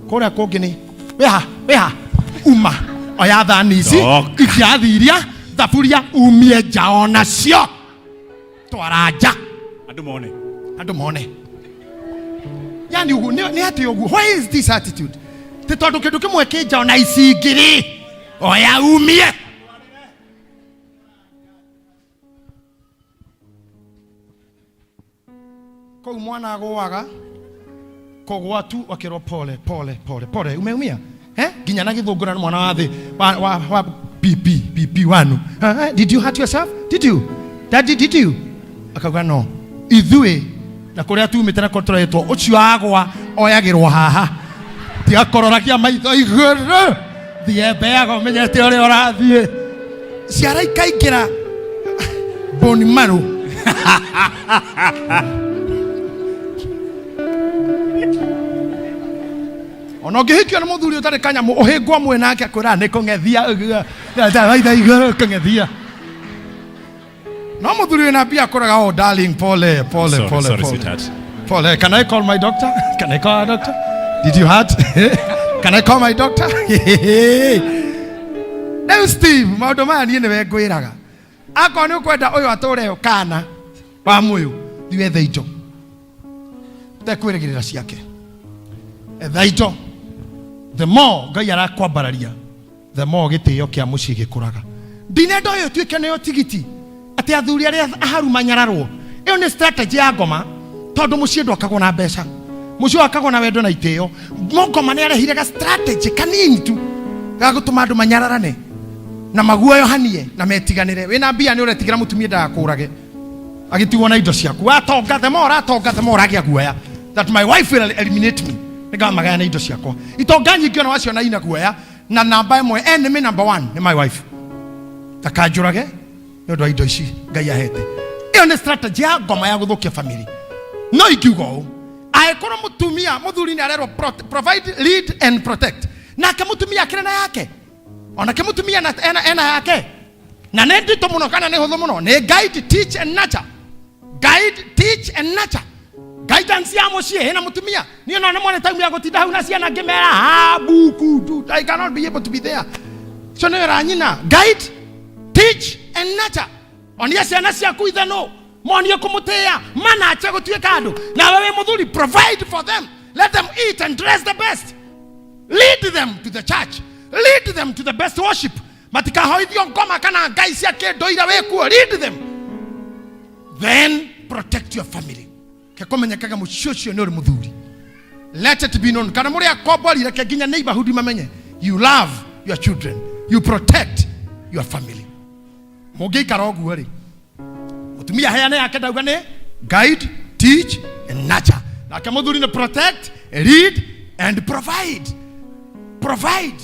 kũrĩa kũngĩ nĩ wĩha wĩha uma oya thani ici Doka. itiathi iria thaburia umie nja onacio twara nja. Andũ mone. Andũ mone. Yani uguo nĩ atĩ ũguo, why is this attitude? Ti tondũ kĩndũ kĩmwe kĩ nja ona ici ingĩ oya umie. Kũu mwana agũaga kũgwa tu akĩrwo pole pole pole pole, umeumia eh? Nginya na gĩthũngũ na mwana wa thĩ wa PP PP wanu. Did you hurt yourself? Did you, daddy? Did you? Akauga no. Ithuĩ na kũrĩa tumĩte na kũrĩa tũretwo, ũcio agwa oyagĩrwo haha, tigakororagia maitho igũrũ, thiĩ mbeaga ũmenyete ũrĩa ũrathiĩ. Ciara ikaingĩra bone marrow. Ona ũngĩhikio nĩ mũthuri ũtarĩ kanyamũ, ũhĩngwo mwĩ nake akwĩra nĩ kũng'ethia ũguo, maitho igũrũ kũng'ethia. No mũthuri wĩna mbia akwĩraga, oh darling, pole pole. Sorry, pole sorry, pole. Sweetheart. Pole. Can I call my doctor? Can I call a doctor? Did you hurt? Can I call my doctor? Rĩu Steve, maũndũ maya niĩ nĩwe ngwĩraga, akorwo nĩ ũkwenda ũyũ atũre kana wa mũyũ, thiĩ wethe indo ũtekwĩrĩgĩrĩra ciake. Etha indo. The more Ngai arakwambararia, the more gĩtĩo kĩa mũciĩ gĩkũraga. Ndinenda ũyũ ĩtuĩke nĩyo tigiti atĩ athuri arĩa aharu manyararwo. Ĩyo nĩ strategy ya ngoma, tondũ mũciĩ ndwakagwo na mbeca, mũciĩ wakagwo na wendo na itĩo. Ngoma nĩ arehire ga strategy kanini tu ga gũtũma andũ manyararane na maguoyohanie na metiganĩre. Wĩna mbia nĩ ũretigĩra mũtumia ndagakũrage agĩtigwo na indo ciaku. Watonga, the more ũratonga, the more ũragĩa guoya that my wife will eliminate me, nĩngamagaya na indo ciakwa. Itonga nyingĩ ona waciona ina guoya, na namba ĩmwe, enemy number one nĩ my wife, takanjũrage nĩ ũndũ wa indo ici Ngai ahete. Ĩyo nĩ strategy ya ngoma ya gũthũkia family. No ingiuga ũũ, angĩkorwo mũtumia, mũthuri nĩ arerwo provide, lead and protect, nake mũtumia akĩrĩ na yake, onake mũtumia ena yake, na nĩ nditũ mũno kana nĩ hũthũ mũno, nĩ guide, teach and nurture. Guide, teach and nurture. Guidance ya mũciĩ ĩna mũtumia. Niĩ no nĩmone time ya gũtinda hau na ciana ngĩmera ha buku tu, I cannot be able to be there. Cio nĩ wĩra nyina. Guide, teach and nurture. Onia ciana ciaku ithe no monie kũmũtĩĩa, manache gũtuĩka andũ. Nawe wĩ mũthuri, provide for them, let them eat and dress the best, lead them to the church, lead them to the best worship. Matikahoithio ngoma kana ngai cia kĩndũire wĩkuo. Lead them, then protect your family. Kekũmenyekaga mũciĩ ũcio nĩ ũrĩ mũthuri. Let it be known kana mũrĩ akombori, reke nginya neighborhood mamenye you love your children, you protect your family. Mũngĩikara ũguo rĩ, mũtumia heane yake, ndauga nĩ guide, teach and nurture, nake mũthuri nĩ protect, lead and provide. Provide,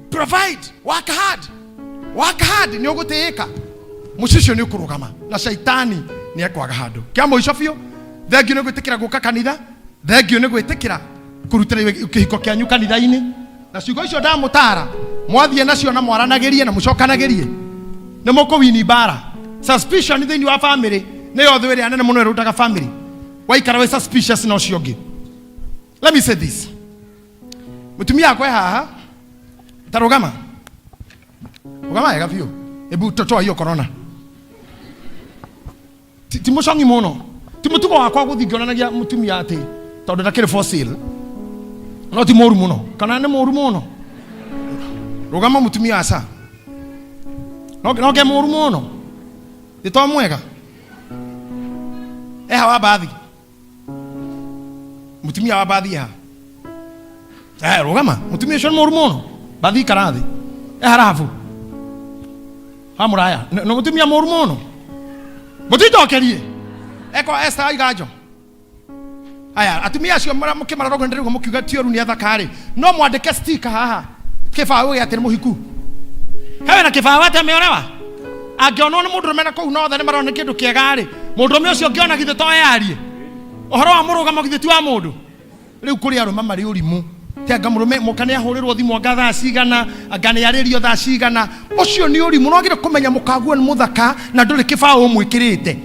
provide, work hard, work hard. Nĩ ũgũtĩĩka, mũciĩ ũcio nĩ ũkũrũgama na shaitani nĩ ekwaga handũ. Kĩa mũico biũ, thengio nĩ gwĩtĩkĩra gũka kanitha, thengio nĩ gwĩtĩkĩra kũrutĩra kĩhiko kĩanyu kanitha-inĩ. Na ciugo icio ndamũtara, mwathiĩ nacio na mwaranagĩrie na mũcokanagĩrie, nĩ mũkũwini mbara. Suspicion thĩinĩ wa family nĩyo thũ ĩrĩa nene mũno ĩrũtaga family. Waikara wĩ suspicious na ũcio ũngĩ. Let me say this, mũtumia akwa e haha, ta rũgama, rũgama wega biũ. Ebu totoa hiyo corona. Ti mũcong'i mũno. Ti mũtugo wakwa gũthiĩ ngĩonanagia mũtumia atĩ tondũ ndakĩrĩ for sale. No ti mũru mũno. Kana nĩ mũru mũno? Rũgama mũtumia aca. No no ke mũru mũno. Nĩ to mwega. Eha wa mbathi. Mũtumia wa mbathi eha. Eh, rũgama. Mũtumia ũcio nĩ mũru mũno. Mbathi ikara thĩ. Eha Rahabu. Ha mũraya. Nĩ mũtumia mũru mũno. Mũtinjokerie. Eko Esther Aiganjo. Aya, atumia acio mũkĩmarora ũguo ndĩraigua mũkiuga ti ũru nĩ athaka-rĩ, no mwandĩke sticker haha kĩbaũ gĩa atĩ nĩ mũhiku. Kawe na kĩbaũ atĩ ameorewa. Angĩonwo nĩ mũndũrũme na kũu nothe nĩ marona nĩ kĩndũ kĩega-rĩ, mũndũrũme ũcio ũngĩona githĩ to eyarie. Ũhoro wa mũrũgamo githĩ ti wa mũndũ. Rĩu kũrĩ arũme marĩ ũrimũ. Ti anga mũrũme mũka nĩ ahũrĩrwo thimũ anga thaa cigana, anga nĩ arĩrio thaa cigana. Ũcio nĩ ũrimũ. Nĩ wagĩrĩire kũmenya mũkaguo nĩ mũthaka na ndũrĩ kĩbaũ ũmwĩkĩrĩte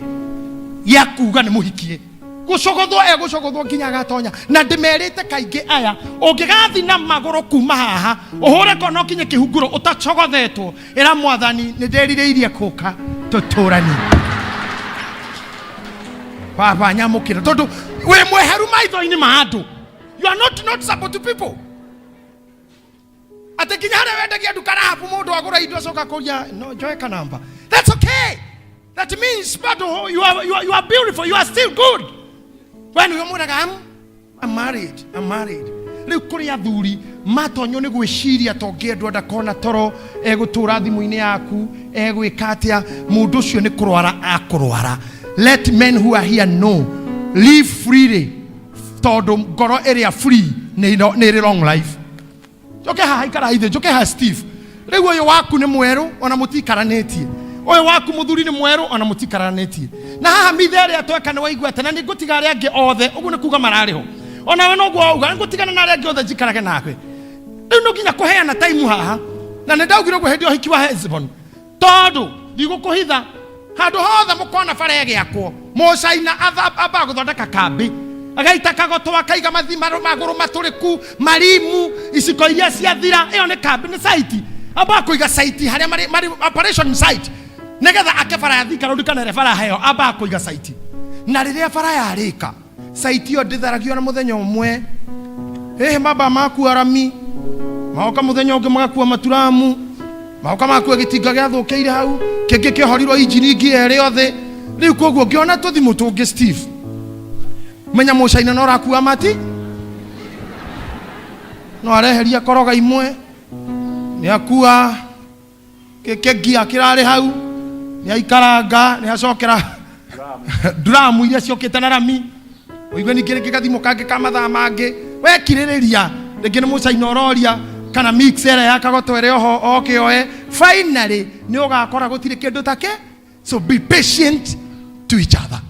gĩa kuga nĩ mũhikie. Gũcogothwo egũcogothwo nginya agatonya. Na ndĩmerĩte kaingĩ aya, ũngĩgathi na magũrũ kuma haha, ũhũre kona ũkinye kĩhunguro ũtacogothetwo, ĩra Mwathani nĩ ndĩrirĩirie kũka tũtũranie. Baba nyamũkĩra tondũ wĩ mweheru maitho-inĩ ma andũ. You are not noticeable to people. Atĩ nginya harĩa wendagia nduka Rahabu mũndũ agũra indo acoka kũria no njoe kanamba. That's okay. That means bado you are beautiful, you are still good. We nĩwe mwĩraga I'm married, I'm married. Rĩu kũrĩ athuri matonywo nĩ gwĩciria ta ũngĩendwo ndakona toro egũtũra thimũ-inĩ yaku egwĩka atĩa mũndũ ũcio nĩ kũrwara akũrwara. Let men who are here know live freely tondũ ngoro ĩrĩa free nĩ ĩrĩ long life. Njoke haha ikara ithe njoke haha Steve. Rĩu ũyũ waku nĩ mwerũ ona mũtikaranĩtie. Ũyũ waku mũthuri nĩ mwerũ ona mũtikaranĩtie. Na haha mitha ĩrĩa tweka nĩ waigua atĩ na nĩ ngũtiga arĩa angĩ othe ũguo nĩ kuga mararĩ ho. Ona we noguo wauga nĩ ngũtigana na arĩa angĩ othe njikarage nawe. Rĩu no nginya kũheana time haha. Na nĩ ndaugire ũguo hĩndĩ ya ũhiki wa Hezbon. Tondũ ndigũkũhitha handũ hothe mũkona bara ĩgĩakwo mũcaina ambaga gũthondeka kambĩ agaita kagoto akaiga magũrũ matũrĩku marimu iciko iria ciathira ĩyo nĩ kambĩ nĩ site ambaga kũiga site harĩa marĩ operation site nĩgetha ake bara ya Thika Road kana ĩrĩa bara heo ambaga kũiga site na rĩrĩa bara yarĩka saiti ĩyo ndĩtharagio na mũthenya ũmwe ĩhĩ mamba makua rami magoka mũthenya ũngĩ magakua maturamu magoka makua gĩtinga gĩathũkĩire hau kĩngĩ kĩohorirwo injini ngia ĩrĩ othe rĩu koguo ngĩona tũthimũ tũngĩ Steve menya mũcaina no ũrakua mati no areheria koroga imwe nĩ akua Gĩkĩngia kĩrarĩ hau nĩ aikaranga nĩ acokera nduramu iria ciokĩte na rami ũigue ningĩ rĩngĩ gathimũ kangĩ ka mathaa mangĩ wekirĩrĩria rĩngĩ nĩ mũcaina ũroria kana mix ĩrĩa ya kagoto ĩrĩ oho oke oe finally nĩ ũgakora gũtirĩ kĩndũ take. So be patient to each other.